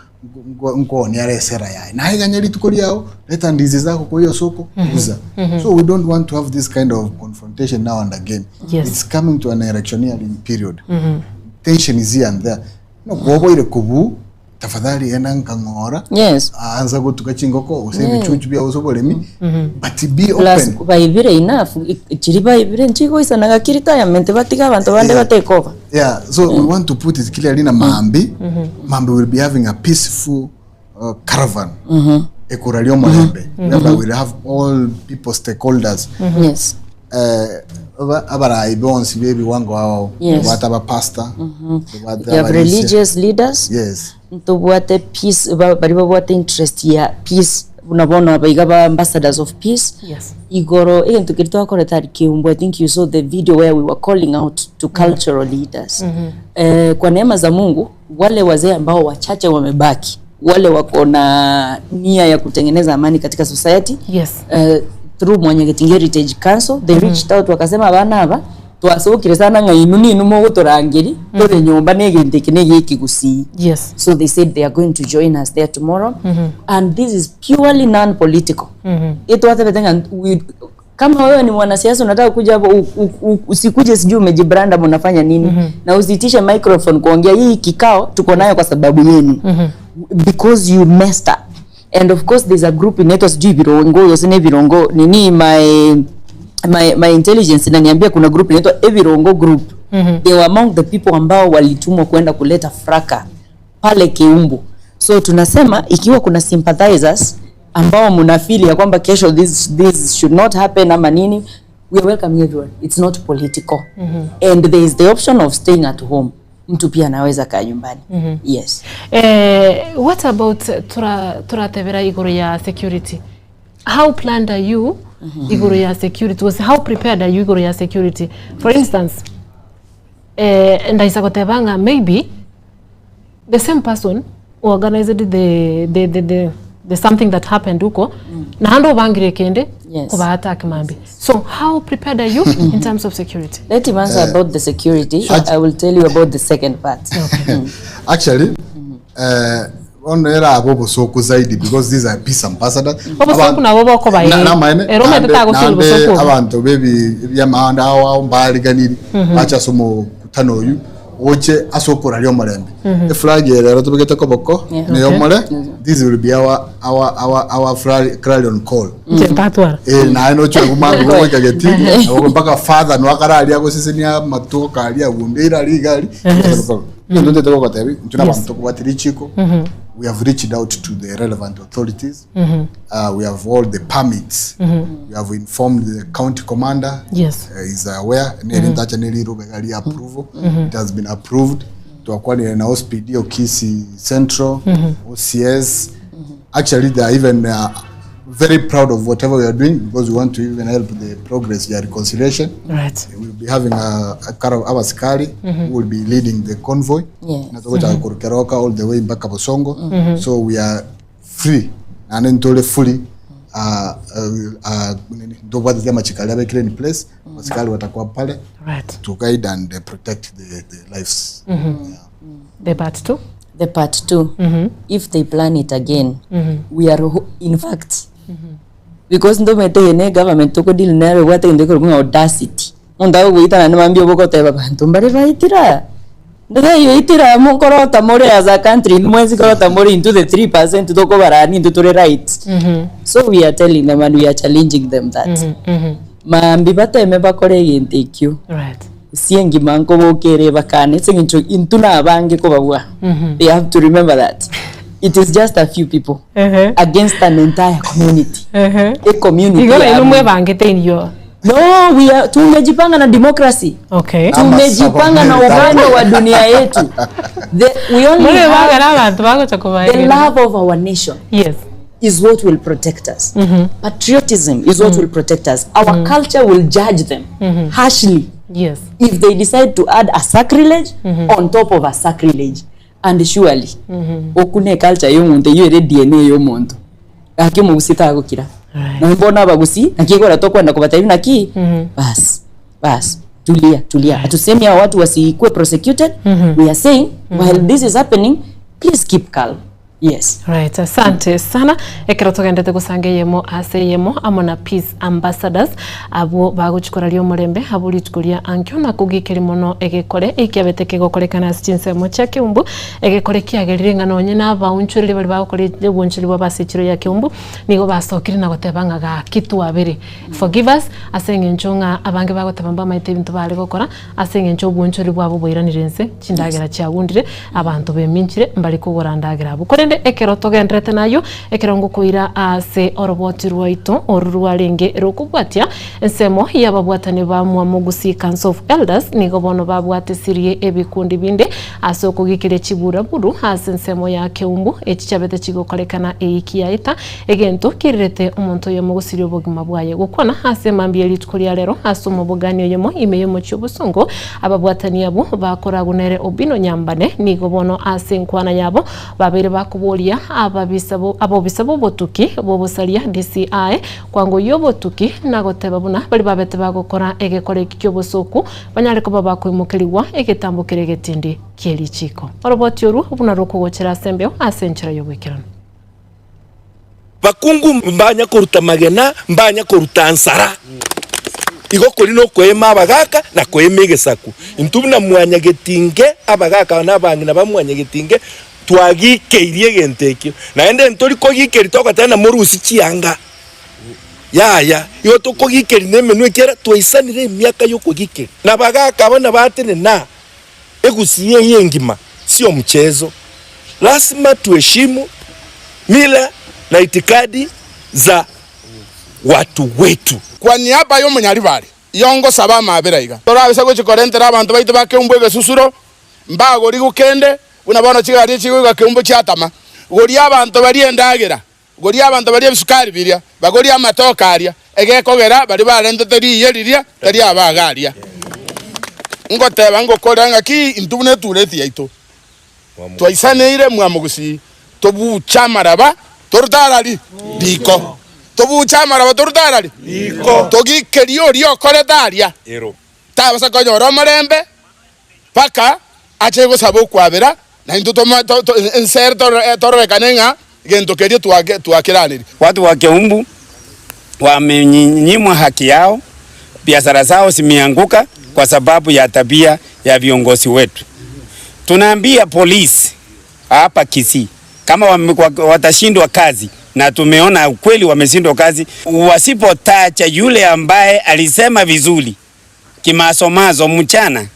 Nkooni are esera yaye, naye ganya rituko riao, leta ndizi zako kwa hiyo soko, uza. So we don't want to have this kind of confrontation now and again. Yes. It's coming to an electioneering period. Tension is here and there. No kwoboire kobu, tafadhali enda nkang'ora, Yes. anza gotuga chingoko, gose ebichuchu biao gose oboremi, but be Plus open. baibire enough, chiri baibire nchigoisana gaki retirement batige abanto bande Yeah. ba take over. Yeah, so we want to put it clearly na Mambi. Mambi will be having a peaceful caravan. Ekura ri'omorembe. Whereby we'll have all people stakeholders. Yes. Eh, aba- abarai bonsi b'ebiwango ao. Yes. Tobwate abapastor, tobwate We have abarisia. religious leaders. Yes. Ntobwate peace ba- baria babwate interest ya peace buna bono aba iga ba ambassadors of peace. Yes. Igoro egento keria twakorete aria Keumbu, I think you saw the video where we were calling out to cultural leaders. Eh, kwa neema za Mungu wale wazee ambao wachache wamebaki, wale wako na nia ya kutengeneza amani katika society. Yes. Eh, through Mwanyagetinge Heritage Council they reached out wakasema abana aba twasokire sana ng'a inwe ninwe mogotorangeri tore nyomba na egento eke na egekegusii. Yes. So they said they are going to join us there tomorrow. And this is purely non-political. Etwatebete ng'a we, kama wewe ni mwanasiasa unataka kuja hapo usikuje sijui umejibrand ama unafanya nini. Na usiitishe microphone kuongea hii kikao tuko nayo kwa sababu yenu. Because you messed up. And of course there's a group inaitwa sijui Birongo, yosine Birongo nini my intelligence inaniambia kuna group inaitwa Evirongo group. They were among the people ambao walitumwa kwenda kuleta fraka pale Keumbu. So tunasema ikiwa kuna sympathizers ambao mnafeel ya kwamba kesho this, this should not happen ama nini, we are welcoming everyone. It's not political. And there is the option of staying at home. Mtu pia anaweza kaa nyumbani. Yes. Eh, what about tura turatebera iguru ya security how planned are you iguru ya security was how prepared are you iguru ya security for instance eh, ndaisa goteba ng'a maybe the same person who organized the, the, the, the, the something that happened huko na hando obangire kende Yes. kuba attack mambi so how prepared are you in terms of security Let him answer about the security. I will tell you about the second part. Actually, ono era abo obosoku zaidi because these are peace ambassadors. Obosoku nabo bokoba Na- namaene, Era omanyete nande- tagosira nande obosoku obo. abanto bebi ebyamahanda ao ao mbariganiri bacha ase omokutano oyu oche ase okoraria omorembe eflag ere ero tobegete koboko Yeah. niyo Okay. omore this will be our our our our flag- clarion call Nche ntatwara Eh, naye nochwe kumambi goika geti abo mpaka father nwakararia gosesenia amatuko karia gundira rigari into ntete gogotebi intwe na Yes. abanto tokobwatire richiko we have reached out to the relevant authorities we have all the permits we have informed the county commander Yes. is aware neri ntacha neri rubega ria approval it has been approved twakwanire na OSPD Okisi Central OCS actually they are even very proud of whatever we are doing because we want to even help the progress ya reconciliation right we'll be having a, a car of abasikari who will be leading the convoy Yes. na tugochaka kurukeroka all the way mpaka Bosongo so we are free nane ntole fully ntobwatete amachikari abekire in place abasikari watakuwa pale right to guide and protect the, the lives the part two The part 2 if they plan it again, we are ho- in fact because ndomete ene government tokodeal naro bwate into ekorokwa ng'a audacity monto agogoitana nimambia obogoteba banto mbare baitira ndethayoitira mokorota more as a country mwensi korota more into the 3% tokobarani into tore right so we are telling them and we are challenging them that mambi bateme bakore egento ekio right siengima nkobokere bakane ase eng'encho intwe na abange kobabua they have to remember that it is just a few people against an entire community a community igoro ya ino muntu. mwebangete in your no we are tumejipanga na democracy okay tumejipanga na upendo wa dunia yetu the, we only Mwebanga have na abantu bagocha the kubaegera love of our nation yes is what will protect us patriotism is what will protect us our culture will judge them harshly yes if they decide to add a sacrilege on top of a sacrilege and surely okune culture yomonto eyo ere dna yomonto gaki omogusi tagokira nombona abagusi naki ekora tokwenda kobatebia naki bas bas tulia tulia hatusemi hawa watu wasikuwe prosecuted we are saying while this is happening please keep calm yes Right, asante sana ekero togendete gosanga eyemo ase eyemo amo na peace ambassadors abwo bagochikora ria omorembe abwo rituko ria ankio na kogikeri mono egekore ekiabete kegokorekana ase chinsemo chia keumbu egekore kiagerire ng'a nonye na abaonchoreri baria bagokora obonchori bwa ase echiro ya keumbu nigo basokire na goteba ng'a gaki twabere forgive us ase eng'encho ng'a abange bagoteba mbamaete ebinto bare gokora ase eng'encho obonchori bwabo bwairanire nse chindagera chiagundire abanto beminchire mbari kogora ndagera abwo korende ekero togenderete nayo ekero ngokoira ase oroboti rwaito oru rwarenge rokobwatia ensemo yababwatani ba Mwamugusi Council of Elders nigo bono babwatisirie ebikundi binde ase okogikiria chiburaburu ase ensemo ya keumbu echi chiabete chigokorekana eiki yaeta egento kirirete omonto oyomo gosiria obogima bwaye gokwana ase emambia ya rituko ria rero ase omobogani oyomo ime y'omochi obosongo ababwatani abo bakoragwo nere Obino Nyambane nigo bono ase enkwana yabo babeire bakoboria ababisa bo- abobisa bobotuki bobosaria DCI kwango yobotuki nagoteba buna bari babete bagokora egekora eki kia obosoku banyare koba bakoimokerigwa egetambo kere egetindi kia erichiko oroboti oru buna rokogochera ase embeo ase enchera ya oboikeranu Bakungu mbanya koruta magena, mbanya koruta nsara. Igo kori nokoema abagaka na koema egesaku. Intwe buna mwanyagetinge, abagaka na abang'ina ba mwanyagetinge, twagikeirie egento ekio. Naende ntori kogikeria togoteba ng'a morusie chianga. Yaya, igo tokogikeria na emenwa ekiagera twaisanire emiaka yokogikeria. Na abagaka aba nabatenena, egusii eye engima, sio mchezo. Lasima tuheshimu mila na itikadi za watu wetu. Kwa niaba y'omonyaribari yongosaba amabera iga, torabisa gochia korentera abanto baito ba keumbu egesusuro, mbagorigwe kende, buna bono chigari echi chigoika keumbu chiatama. Goria abanto baria endagera, goria abanto baria ebisukari biria, bagorie amatoke aria, egekogera baria barentete riiye riria tari abaga aria. Ngoteba ngokorera ng'aki intwe buna etureti yaito Twaisaneire mwamogusii, tobuche amaraba torute arari riko, tobuche amaraba torute arari riko, togikerie oria okorete aria, tabasa konyora omorembe mpaka ache gosaba okwabera, na intwe toma to to ense ere toro tororekane ng'a gento keria twake twakeranirie. Watu wa Keumbu wamenyimwa haki yao, biashara zao zimeanguka kwa sababu ya tabia ya viongozi wetu. Tunaambia polisi hapa Kisii kama watashindwa kazi, na tumeona ukweli wameshindwa kazi, wasipotacha yule ambaye alisema vizuri kimasomaso mchana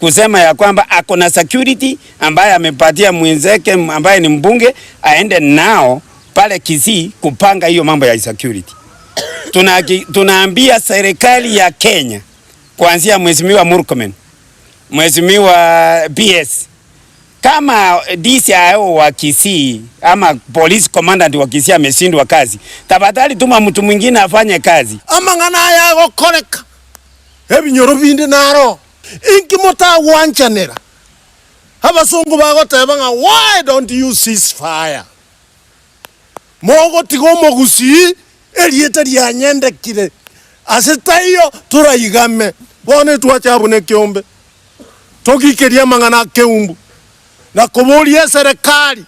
kusema ya kwamba ako na security ambaye amepatia mwenzake ambaye ni mbunge aende nao pale Kisii kupanga hiyo mambo ya security. Tuna, tunaambia serikali ya Kenya kuanzia Mheshimiwa Murkomen, Mheshimiwa PS, kama DCIO wa Kisii ama police commandant wa Kisii ameshindwa kazi, tafadhali tuma mtu mwingine afanye kazi. Amang'ana aya agokoreka, ebinyoro binde naro, inki motagwanchanera? Abasongo bagoteba ng'a why don't you cease fire? Mogotiga omogusii erieta rianyendekire, ase taiyo toraigame. Bono etwache abwo nekeombe, togikerie amang'ana a keumbu, na koboria eserekari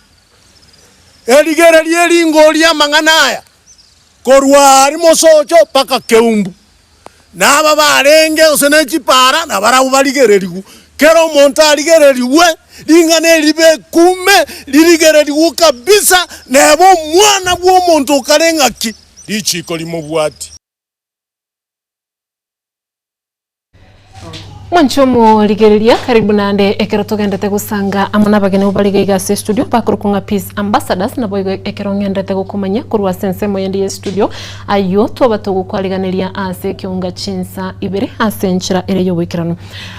erigererie eringorie amang'ana aya korwa aria mosocho mpaka keumbu. Na aba barenge gose ne chipara, nabarabwo barigererigwe. Kera omonto arigererigwe, ring'ana eri ribekume, ririgererigwe kabisa, nebe omwana bw'omonto okare ng'aki, richiiko rimobwatie. Mwanche omorigereria, karibu naende ekero togendete gosanga amo nabageni bare iga iga ase estudio bakorokwa ng'a Peace Ambassadors naboigo ekero ng'enderete gokomanya korwa ase ensemo yende ye studio ayio twaba togokwariganeria ase ekeunga chinsa ibere ase enchera ere y'oboikeranu.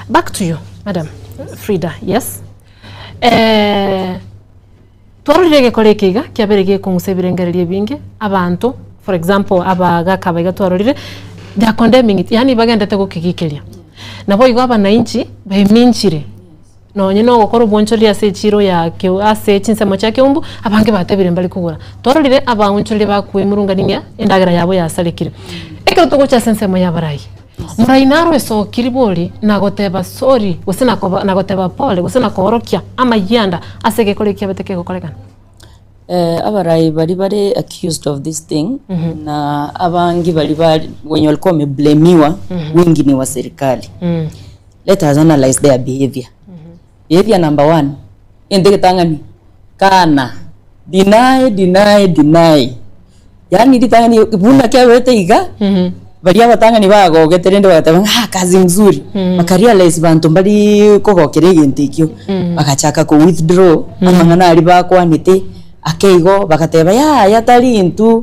Back to you madam Frida, yes eh, twarorire egekora eke iga kiabeire gekong'usa ebirengererio ebinge abanto for example abagaka aba iga twarorire they are condemning it yaani bagendete gokegikeria. Naboigo abanainchi baiminchire nonye na ogokora obonchoreria ase echiro ya keu ase chinsemo chia keumbu abange batebire mbari kogora. Twarorire abaonchoreria bakoemurungania ng'a endagera yabo yasarekire. Ekero togocha ase ensemo ya abarai, morai naro esokiri bori nagoteba sorry gose nakoba nagoteba pole gose nakoorokia amayianda ase egekora ekio kiabete kegokorekana. Eh, abarai baria bare accused of this thing na abange baria bari wenye walikuwa wameblamiwa wengi ni wa serikali let us analyze their behavior behavior number one ente getang'ani kana deny deny deny yaani ritang'ani buna kiabete iga baria abatang'ani bagogete rende bagateba ng'a ah kazi mzuri bakarealize banto mbari kogokera egento ekio bagachaka ko withdraw amang'ana aria bakwanete ake igo bagateba yaya tari intwe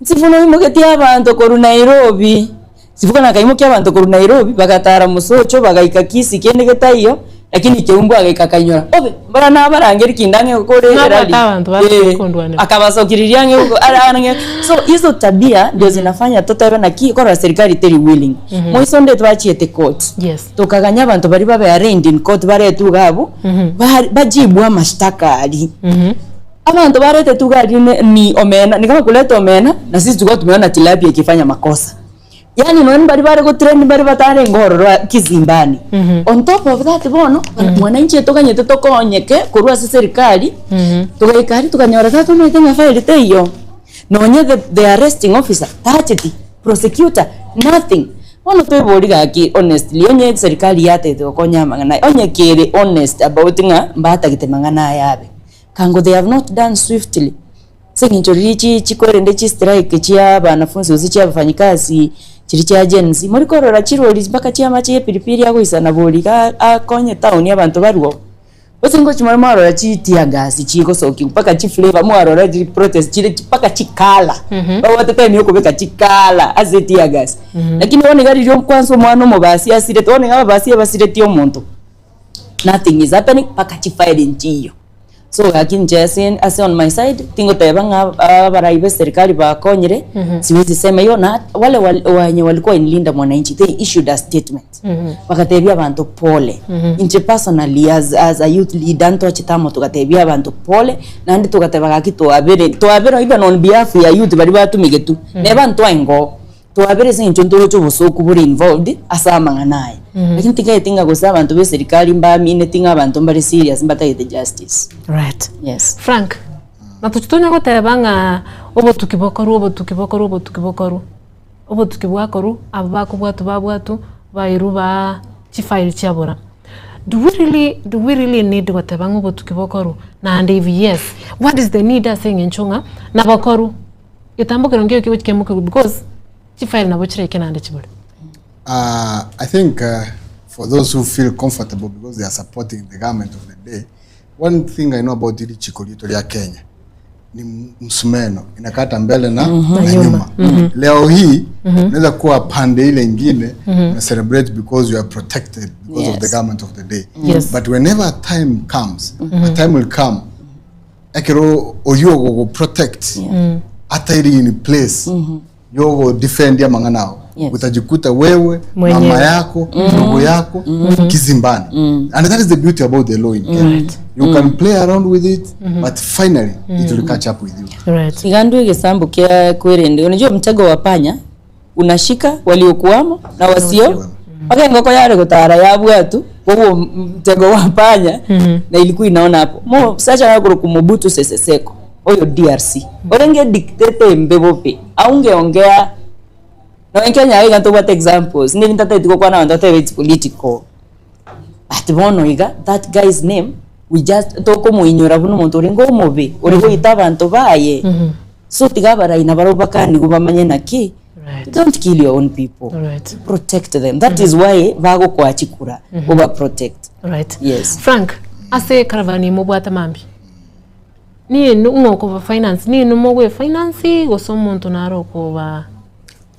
Nsifuno oimogetie abanto korwa Nairobi. Sifuno akaimokia abanto korwa Nairobi, bagatara Mosocho, bagaika Kisii kende getaiyo, lakini Keumbu agaika akainyora, Obe, mbora nabarangeri kinde ang'e gokora Nabwate erali. abanto bache Eh, kondwanera. akabasokereria ang'e goko- ara ang'e. So hizo tabia ndio zinafanya totebe naki korora serikali teri willing. Moiso onde twachiete court. Yes. Tokaganya abanto baria babe arraigned in court baretwe iga abwo, ba- bajibwe amashtaka aria. Abanto barete tugari ne ni omena, ni kama kuleta omena na sisi tulikuwa tumeona tilapia ikifanya makosa. Yaani nonye mbari bare gotrend mbare batarenge ororo kizimbani. On top of that bono, mwananchi etoganyete tokonyeke korwa ase serikali, togaika aria tokanyora tatomaete ng'a file teiyo. Nonye the the arresting officer tacheti, prosecutor nothing. Bono toebori gaki honestly onye serikali yatete gokonya amang'ana aya, onye kere honest about ng'a mbatagete mang'ana aya abe. Kango they have not done swiftly ase eng'encho riria chi chikorende chi strike chia abanafunzi gose chia abafanyikazi chiria chia Gen Z, mori korora chirori mpaka chiamache ya epiripiri agoisana bori iga akonye town abanto barwo. Gose ngochi more mwarora chi tear gas chigosokiwa mpaka chi flavour mwarora chi protest chire mpaka chi colour babwate time ya okobeka chi colour ase tear gas. Lakini bono iga riria kwanza omwana omobasi asirete bono iga ababasi ebasiretie omonto nothing is happening mpaka chi file nchiyo. So gaki inche ase ase on my side tingoteba ng'a abarai ba eserikali bakonyire siwezi sema hiyo na wale wenye walikuwa in Linda Mwananchi they issued a statement. Bagatebia abanto pole. Inche personally as, as a youth leader ntwachete amo togatebia abanto pole, naende togateba gaki twabere, twabere even on behalf ya youth baria batumigetwe, neba ntwaengoo, twabere ase eng'encho ntoroche obosoku bore involved ase amang'ana aya. Lakini tigaeti ng'a gose abanto ba eserikari mbaamineti ng'a abanto mbare serious mbatagete justice. Right. Yes. Frank, natochi tonya goteba ng'a obotuki bokorwe, obotuki bokorwe, obotuki bokorwe. Obotuki bwakorwa, abwo bakobwatwa babwatwa, bairwa baa chifile chiabora. Do we really, do we really need goteba ng'a obotuki bokorwa? Naende if yes, what is the need ase eng'encho ng'a nabokorwa, getambo kero nkeiyo kegochi kemokerwe because chifile nabo chiraike naende chibore. Uh, I think uh, for those who feel comfortable because they are supporting the government of the day, one thing I know about hili chiko letu lya Kenya ni msumeno inakata mbele na, na nyuma. Leo hii unaweza kuwa pande ile ingine una celebrate because you are protected because of the government of the day. But whenever a time comes, a time will come ekero oyo ogo protect ata iri in place yogo defend amang'ana ao. Utajikuta wewe Mwenyewe. mama yako ndugu yako kizimbani. And that is the beauty about the law in Kenya. You can play around with it, but finally it will catch up with you. Iga ndwe egesambo kia kwerende unajua mtego wa panya unashika waliokuwamo na wasio mpaka engoko yare gotara yabwatu koguo mtego wa panya na ilikuwa inaona hapo mo sacha yakoro kumobutu Sese Seko oyo DRC orenge dictator embe bobe aungeongea no in Kenya iga ntobwate examples neri ntateti gokwana abanto batebe it's political but bono iga that guy's name we just tokomoinyora buna omonto orenge omobe ore goita abanto baye so tiga abarai nabarabwo bakanigwe bamanye naki don't kill your own people protect them that is why bagokoa chikura oba protect yes. Frank, ase ekaravani mobwate mambia, ninu ng'o okoba finance, ninu mogoe finance gose omonto nare okoba.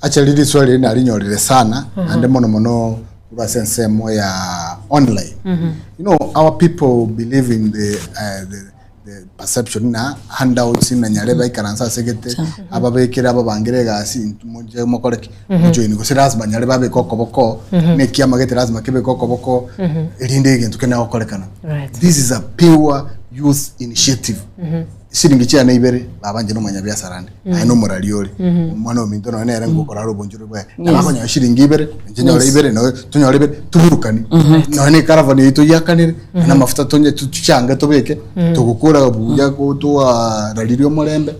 Actually riswali eri narinyorire sana naende mono mono korwa ase ensemo ya online. You know our people believe in the, the, the perception na handouts na nyare baikaranse ase egete ababekere ababangere egasi intwe moche mokore ki mojoin gose lazima nyare babeke okoboko na ekiama gete lazima kebeke okoboko erinde egento kende gokorekana. This is a pure youth initiative. Chiringi chiane ibere baba inche nomonyabiasara ande aye nomorari ore omwana ominto nonye nere ngokora are obonchore bwaye nabo akonyora chiringi ibere inche nyore ibere nawe tonyore ibere toburukani nonye na ecaravan eywo toyiakanere na amafuta tonye tuchange tobeke togokora buya go twararirie omorembe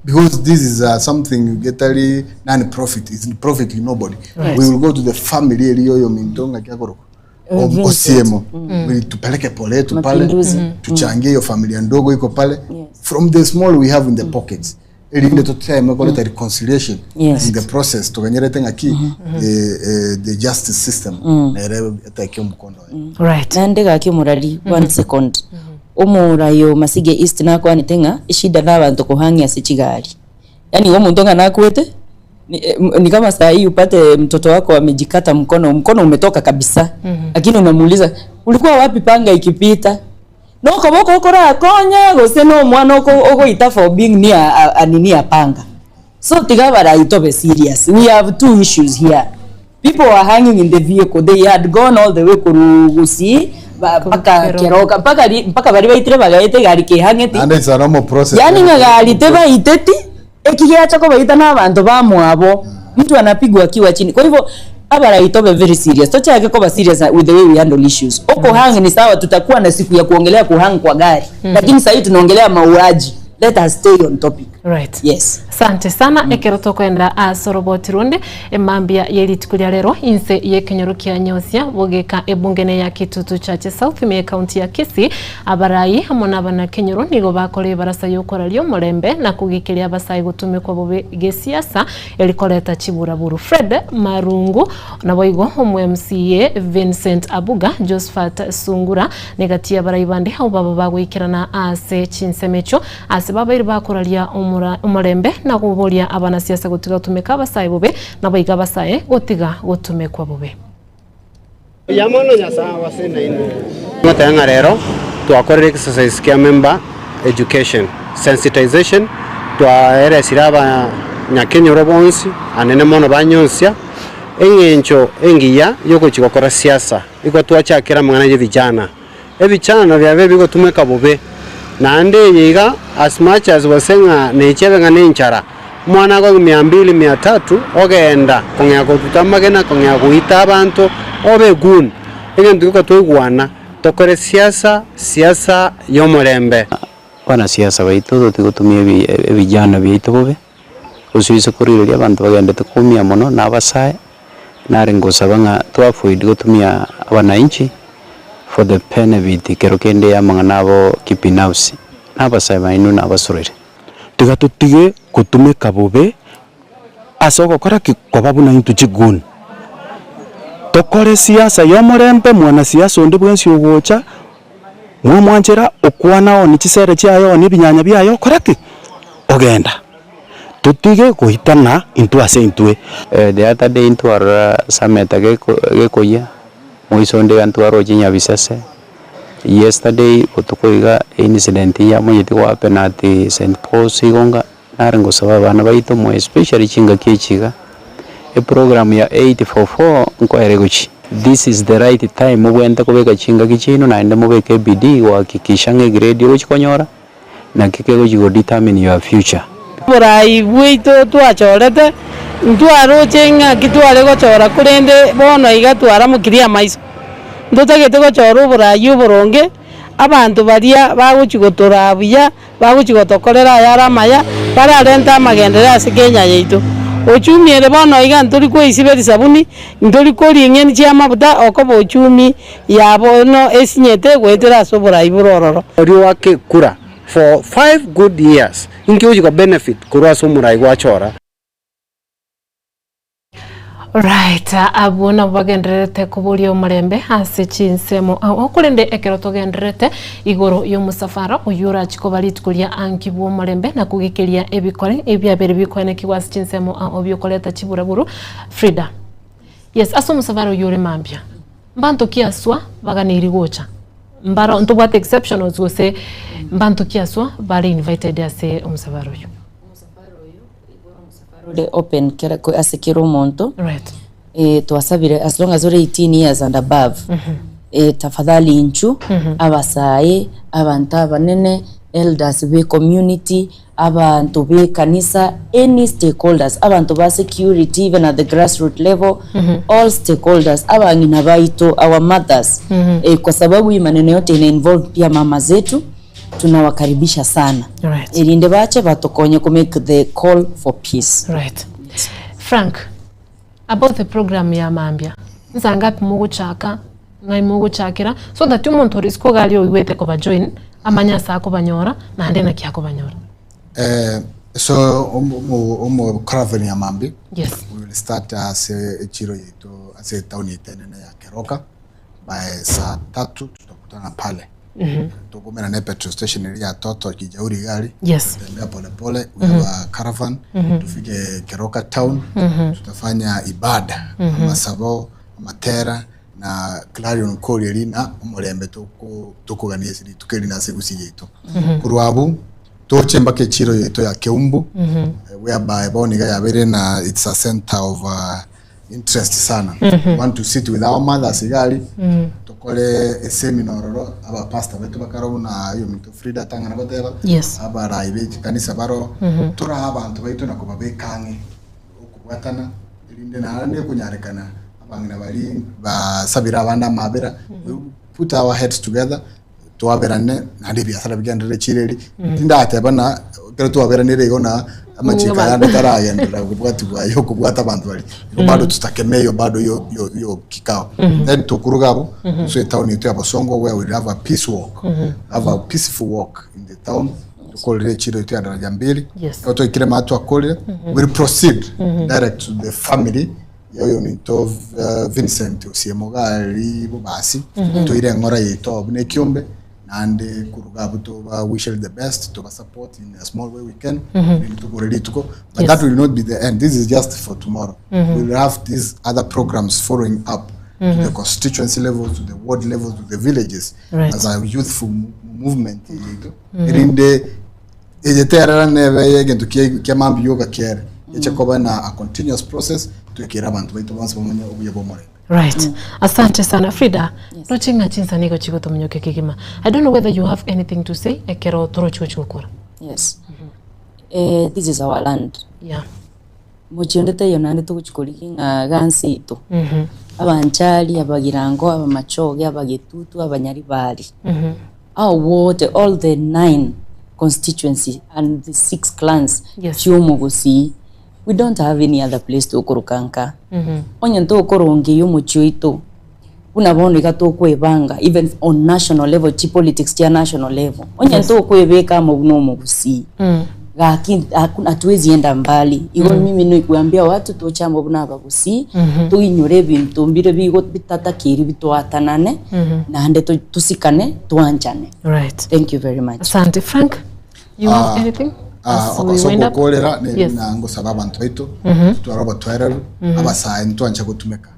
because this is something getari non profit it's profiting nobody we will go to the family eria ya oyominto ng'aki akorokwa Vincent. Osiemo mm. tupeleke pole yetu pale Mapinduzi. Tuchangie hiyo familia ndogo iko pale from the small we have in the pockets erinde toteme koreta reconciliation in the process toganyerete ng'aki the justice system nere eteke omokondo oye. Naende gaki omorari one second omorai o Masige East nakwanete ng'a eshida na abanto kohang'ia ase chigari yaani igo omonto ng'a nakwete Ni, eh, ni kama saa hii upate mtoto wako amejikata mkono, mkono umetoka kabisa lakini unamuuliza ulikuwa wapi panga ikipita nokoboko okorakonya gose na omwana oko- ogoita for being near a, a nini ya panga so tiga abarai tobe serious we have two issues here people were hanging in the vehicle they had gone all the way koru gusii ba- mpaka Keroka. keroka mpaka ri- mpaka bari baitire bagaeta egari kehang'eti Naende it's a normal process. yaani ng'a gari tebaiteti Eki giacha kobaita nabanto bamwabo, mtu anapigwa akiwa chini. Kwa hivyo abarai tobe very serious, tochake koba serious with the way we handle issues. Okuhang ni sawa, tutakuwa na siku ya kuongelea kuhang kwa gari, lakini sahii tunaongelea mauaji. Let us stay on topic. Right. Yes. Asante sana ekero tokoenda ase oroboti runde emambia ye rituko ria rero inse y'ekenyoro kia Nyosia bogeka ebunge ne ya Kitutu Chache South ime ekaunti ya Kisii abarai amo na abanakenyoro nigo bakora ebarasa y'okoraria omorembe na kogekeria abasae gotumekwa bobe gesiasa eri koreta chiburaburu Fred Marungu Naboigo omo-MCA Vincent Abuga, Josphat Sungura, na egati y'abarai bande abwo baba bagoikerana ase chinsemo echio, ase babaire bakoraria omorembe na koboria abanasiasa gotiga gotumeka abasae bobe, naboigo abasae gotiga gotumekwa bobe. Mbuya mono Nyasae ase nainwe. Ngoteba ng'a rero twakorire exercise kia member education, sensitization, twaeresire abanyakenyoro bonsi anene mono banyonsia eng'encho engiya yogochia gokora siasa. Igo twachakera amang'ana ya vijana. Ebichano biabe bigotumeka bobe, naende eye iga as much as gose ng'a nechiabe ng'a nenchara, omwana akoegwa mia mbili mia tatu ogenda kong'ea kotuta amagena kong'ea goita abanto obe egoon. Egento gioka twaigwana tokore siasa, siasa y'omorembe. Abanasiasa baito totiga gotumia ebijano biaito bobe, gose oise korigereria abanto bagendete koumia mono na abasae, nare ngosaba ng'a to avoid gotumia abananchi for the benefit kero kende ya amang'ana abo kibinafsi, na abasae baino nabasorere. Tiga totige gotumeka bobe ase ogokora ki? Koba buna intwe chiguni. Tokore siasa y'omorembe, mwanasiasa onde bwensi ogocha, mwamwanchera, okwana one chisere chiaye one ebinyanya biaye okora ki? Ogenda. Totige goitana intwe ase intwe. The other day ntwarora Sameta gekoyia, moiso onde iga ntwaroche Nyabisese, yesterday botuko iga incident yamanyete go happen at St Paul's igo nare ngosaba abana baito more especially chingaki echi iga, eprogram ya 844 nkoere gochia, this is the right time mobwenerete kobeka chingaki chiaino naende mobeke ebidii gohakikisha ng'a egrade ogochi konyora naki kegochi go determine your future. Oborai bwaito twachorete, ntwaroche ng'aki tware gochora, korende bono iga twaramokirie amaiso. Ntotagete gochora oborai oboronge, abanto baria bagochia gotoraa buya, bagochia gotokorera ayare amaya, bararente amagenderero ase Kenya yaito. Ochumi ere bono iga ntori koisiberia sabuni, ntori koria eng'eni chi'amafuta, okoba ochumi ya bono esinyete goetera ase oborai bore ororo. Oria oake kura for 5 good years inki ogochia ko benefit korwa ase omorai gwachora? Right, abwo nabo bagendererete koboria omorembe ase chinsemo ao. Korende ekero togendererete igoro y'omosafara oyio orachie koba rituko ria anki bw'omorembe na kogekeria ebikore ebiabere bikoenekigwa ase chinsemo ao biokoreta chiburaburu. Frida, yes, ase omosafara oyio ore mambia, mbanto ki aswa baganeiri gocha? Mbaro ntobwate exceptionals gose mbanto ki aswa bare invited ase omosafara oyio? Ore open kera ko- ase kera omonto Right. eh, twasabire as long as ore 18 years and above eh, tafadhali inchu abasae abanto abanene elders be community abanto be kanisa any stakeholders abanto ba security even at the grassroot level all stakeholders abang'ina baito our mothers eh, kwa sababu hii maneno yote ina involve pia mama zetu Tunawakaribisha sana Right. erinde bache batokonye ko make the call for peace. Right. Frank, about the program ya mambia, nsa ngapi mogochaka, ng'ai mogochakera, so that omonto ore isiko iga aria oigwete koba join, amanye ase akobanyora, naende naki akobanyora. Eh, so omo omo caravan ya mambia Yes. we will start ase echiro yaito ase etown yaito enene ya Keroka by saa tatu tutakutana pale Tukumera ne petrol station eri ya Toto Kijauri iga aria. Yes. Tutembea pole pole we have a caravan tufike Keroka town tutafanya ibada amasabo amatera na clarion call eri na omorembe toko tokogania ase rituko eri na ase egusii yaito. Korwa abwo toche mpaka echiro yaito ya Keumbu whereby bono iga yabeire na it's a center of interest sana We want to sit with our mothers iga aria tokore eseminar ororo abapastor baito bakare buna oyo ominto Frida atang'ana goteba Yes. abarai be chikanisa baro torae abanto baito na kobabeka ang'e okobwatana erinde naende ekonyarekana abang'ina baria basabire abande amabera we put our heads together twaberane naende ebiasara bigenderere chire eri tindateba na. Ekero twaberanire igo na amachiko aya ande taragenderera kobwatigwa aye okobwata abanto baria. Igo bado tutakemea iyo bado yo yo yo kikao. Then tokuruga abwo, tosoe etown yaito ya Bosongo where we have a peace walk. Have a peaceful walk in the town. Tokorere echiro yaito ya Daraja Mbili. Ekero twaikire maa twakorire, we'll proceed direct to the family ya oyominto Vincent Osiemo iga aria Bobasi. Toire eng'ora yaito abwo na ekiombe. Naende koruga abwo toba wish the best, toba support in a small way we can, rende tokore rituko. But that will not be the end. This is just for tomorrow. We will have these other programs following up to the constituency level, to the ward level, to the villages as a youthful movement yaito. Erinde eye terera nebe egento kia kia mambia yoka kiere. Eche koba na a continuous process twekere abanto baito bonsi bamanye obuya bwa omorembe. Right. Asante sana Frida. Roche ng'a chinsa nigo chigotomonyokia kegima. I don't know whether you have anything to say ekero torochi gochi gokora. Yes. Eh, this is our land. Mochie onde taiyo naende togochi korigia ng'a iga nse yaito. Abanchari, abagirango, abamachoge, abagetutu, abanyaribari. Hao wote all the nine constituency and the six clans chi'omogusii. We don't have any other place tokoroka nka. Onye ntokorongeria omochie oito, buna bono iga tokwebanga even on national level chipolitics chia national level, onye ntokwebeka amo buna omogusii, gaki hakuna hatuwezi enda mbali. Igo mimi nikuambia watu toche amo buna abagusii, toinyore ebinto mbire bigo bitatakeiri bitwatanane, naende tosikane, twanchane. Thank you very much. Asante. Frank? You have anything? As we Ase wind up? ogokorera neri Yes. na ngosaba abanto baito totware obotoereru abasae ntwancha gotumeka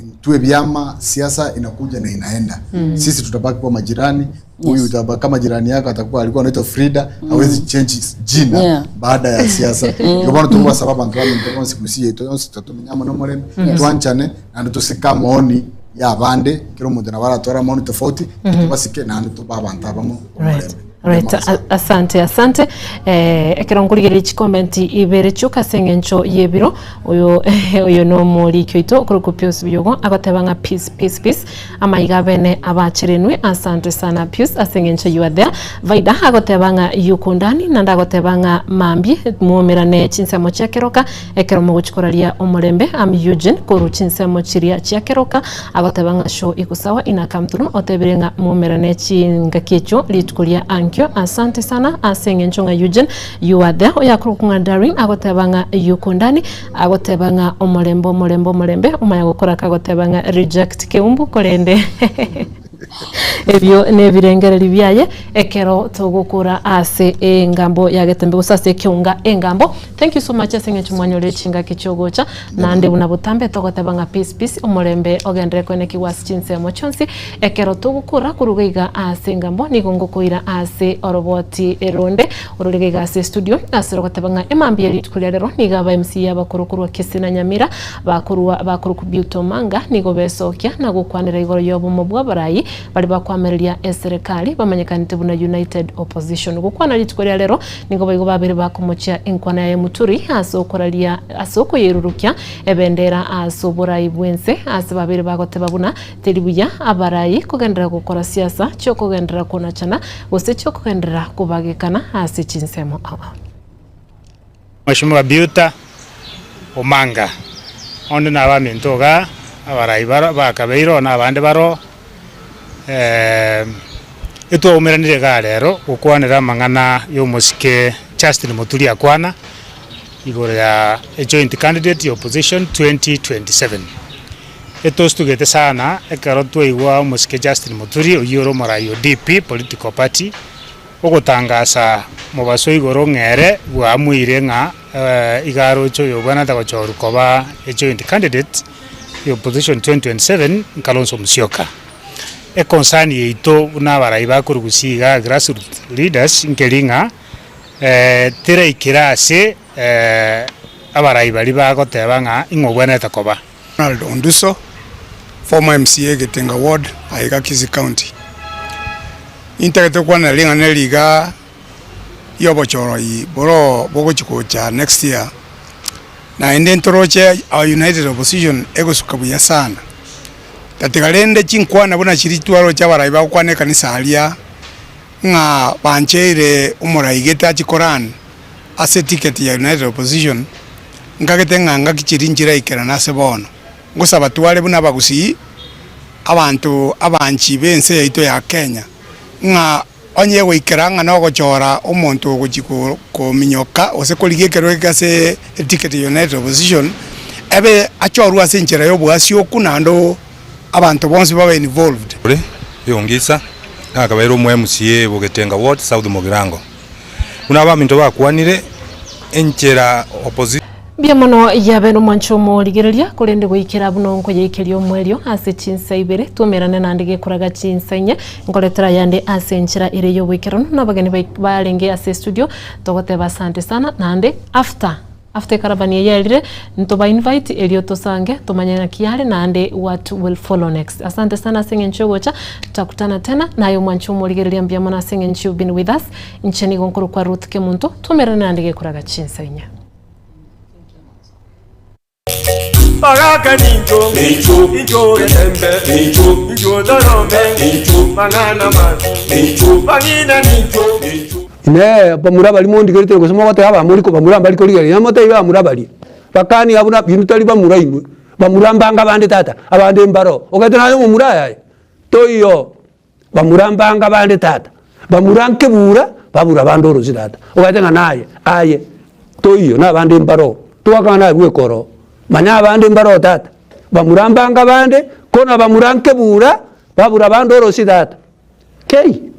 intwe ebiama siasa inakuja na inaenda sisi tutabaki kuwa majirani huyu utaba kama jirani yako atakuwa alikuwa anaitwa Frida hawezi change jina baada ya siasa igo bono togosaba abanto baminto bonsi gusii yaito yonsi totomenye amo nomorembe twanchane naende tosike amaoni ya abande kera omonto nabo aratware amaoni tofauti tobasike naende tobe abanto abamo omorembe. Right, asante asante eh, ekero nkorigereria chikomenti ibere chioka ase eng'encho y'ebiro oyo oyo nomoriki oito okorokwa Pius Biyogo agoteba ng'a peace peace peace amaiga abene abacherenwe asante sana Pius ase eng'encho you are there Vaida agoteba ng'a yuko ndani naende agoteba ng'a mambia mwomerane chinsemo chia keroka ekero mogochi koraria omorembe am Eugene korwa chinsemo chiria chia keroka Agoteba ng'a show iko sawa ina come through otebire ng'a momerane chingaki echio rituko ria ankio asante sana ase eng'encho ng'a Eugene you are there oyakorokwa ng'a Darwin agoteba ng'a yuko ndani agoteba ng'a omorembe omorembe omorembe omanya gokora kagoteba ng'a reject keumbu korende Ebio nebirengererio biaye ekero togokora ase engambo ya getembe gose ase ekeunga engambo. Thank you so much ase eng'encho mwanyorire chingaki chiogocha naende buna botambe togoteba ng'a peace peace omorembe ogenderere koenekigwa ase chinsemo chionsi ekero togokora koruga iga ase engambo nigo ngokoira ase oroboti ronde orore iga ase estudio ase rogoteba ng'a emambia rituko ria rero nigo aba MC abakoro korwa Kisii na Nyamira Bakorua bakorokwa Beauty Omanga nigo besokia na gokwanera igoro y'obomo bw'abarai baria bakoamereria eserekari bamanyekanete buna United Opposition. Gokwana rituko ria rero nigo boigo babere bakomochia enkwana yaye Muturi ase okoraria ase okoyerurukia ebendera ase oborai bw'ense ase babere bagoteba buna teri buya abarai kogenderera gokora siasa chiokogenderera konachana gose chiokogenderera kobagekana ase chinsemo ao ao. Mweshimiwa Beauty Omanga, onde nabaminto igaa, abarai baro bakabeire na abande baro, etwaumeranire igaa rero gokwanera amang'ana ya omosike Justin Muturi akwana, igoro ya ejoint candidate ya opposition 2027. Etostugete sana ekero twaigwa omosike Justin Muturi oyio ore omorai o DP political party, Ogotangasa mobaso igoro ng'ere bwaamuire ng'a iga aroche oyobwanete gochorwa koba ejoint candidate ya opposition 2027 Kalonzo Musyoka. Econcern yaito buna abarai ba korwa Gusii igaa grassroots leaders nkeri ng'a teraikera ase abarai baria bagoteba ng'a ing'o obwenerete koba. Ronald Onduso, former MCA Getenga Ward, aiga Kisii County. Nintagete gokwanera ring'ana eri iga riobochoroi boro bogochi gocha next year, naende ntoroche our united opposition egosuka buya sana. Tatiga rende chinkwana buna chiria twaroche abarai bagokwana ekanisa aria. ng'a bancheire omoraigete achie ko run ase eticket ya United Opposition, nkagete ng'a ngaki chiria nchiraikerane ase bono. Ngosaba tware buna abagusii, abanto abanchi b'ense yaito ya Kenya, ng'a onye goikera ng'a nogochora omonto ogochia kominyoka gose korigia ekerogo eke ase eticket ya United Opposition, ebe achorwe ase enchera y'oboasioku naende abanto bonsi babe involved. Ore Yongisa nakabeire omo MCA Bogetenga Ward, South Mugirango. Buna abaminto bakwanire, enchera opposition. Mbuya mono yabe nomwancho omorigereria, korende goikera buna nkoyaikeria omoerio ase chinsa ibere, twaumerane naende gekoraga chinsa inye, nkoretera ayande ase enchera ere y'oboikeranu, na abageni barenge ase estudio, togoteba asante sana, naende after after ekarabani eye erire, ntoba invite erio tosange tomanye naki yare naende what will follow next. Asante sana ase eng'encho yogocha, tutakutana tena, naye omwancho omorigereria mbuya mono ase eng'encho you've been with us, inche nigo nkorokwa Ruth Kemunto, twaumerane naende gekoraga chinsa inye. Bagaka nincho, incho getembe, incho torome, mang'ana mabi, bang'ina nincho. Inee! Bamura baria mondigeretie gose mogoteba abamori kobamura mbari korigereria? Namotebie bamura baria, bakanie abwo na inwe tari bamura inwe, bamura mbange abande tata, abande mbaro. Ogete naye omomura aye aye? Toiyo. Bamura mbange abande tata, bamura nkebura, babura bande orosi tata. Ogete ng'a naye aye toiyo na abande mbaroo, togakana naye bweka oroo. Manya abande mbaroo tata, bamura mbange abande, ko na bamura nkebura, babura bande orosi tata. Kei!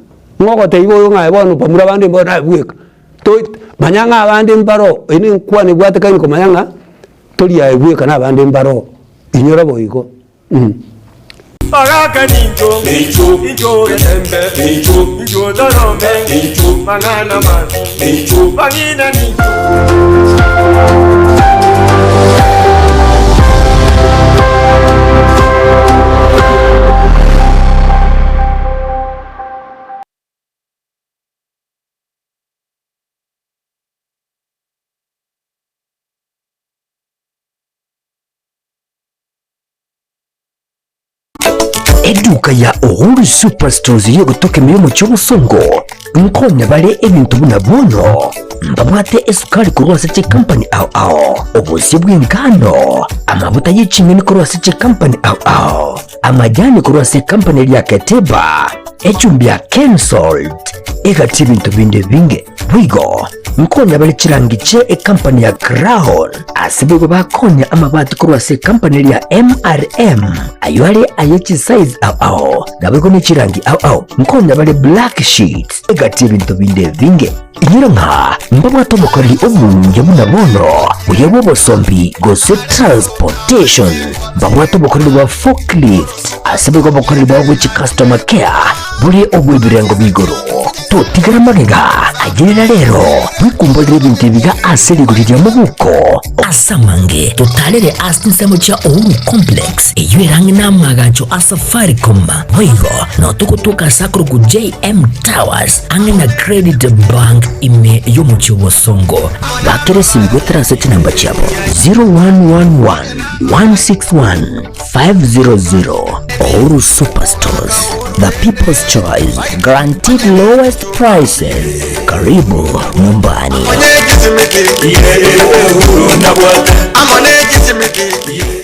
Ng'o ogotebia oyo ng'a aye bono bamura bande mbaro naye bweka. Toi manya ng'a abande mbaroo, eye ne enkwana ebwatekaine komanya ng'a tori aye bweka na abande mbaroo, inyora boigo. Bagaka nincho, incho getembe, incho torome, mang'ana mabi, bang'ina nincho. Eduka ya Uhuru Superstores y'ogotoka ime y'omochie obosongo nkonya bare ebinto buna bono mbabwate esukari korwa ase chikampani ao ao, obosie bw'engano, amabuta ye ching'eni korwa ase chikampani ao ao, amajani korwa ase ekampani eria Keteba, echumbi ya Kensalt, egati ebinto binde ebinge. Boigo nkonya bare chirangi chie ekampani ya Crown, ase boigo bakonya amabati korwa ase ekampani eria ya MRM, ayio are aye chisize ao ao, naboigo ne chirangi ao ao. Nkonya bare black sheets, egati y'ebinto binde ebinge. Inyora ng'a mbabwate obokoreri obuya buna bono, buya bw'obosombi gose transportation. Mbabwate obokoreri bwa forklift, ase boigo obokoreri bwabo bwe chicustomer care bore obw'ebirengo bia igoro. Totigera magega, ayerera rero, bwekumborere ebinto ebiga ase rigori ria mobuko. Ase amange, totarere ase chinsemo chia Uhuru Complex, eyio ere ang'e n'amaagacho a Safaricom. Boigo, nao togotoka ase akorokwa JM Towers, ang'e na Credit Bank ime y'omochie o Bosongo. Bakera esimi goetera ase chinamba chiabo 0111 161 500. Uhuru Superstores, the people's choice, guaranteed lowest prices. Karibu nyumbani. Amone kisimiti.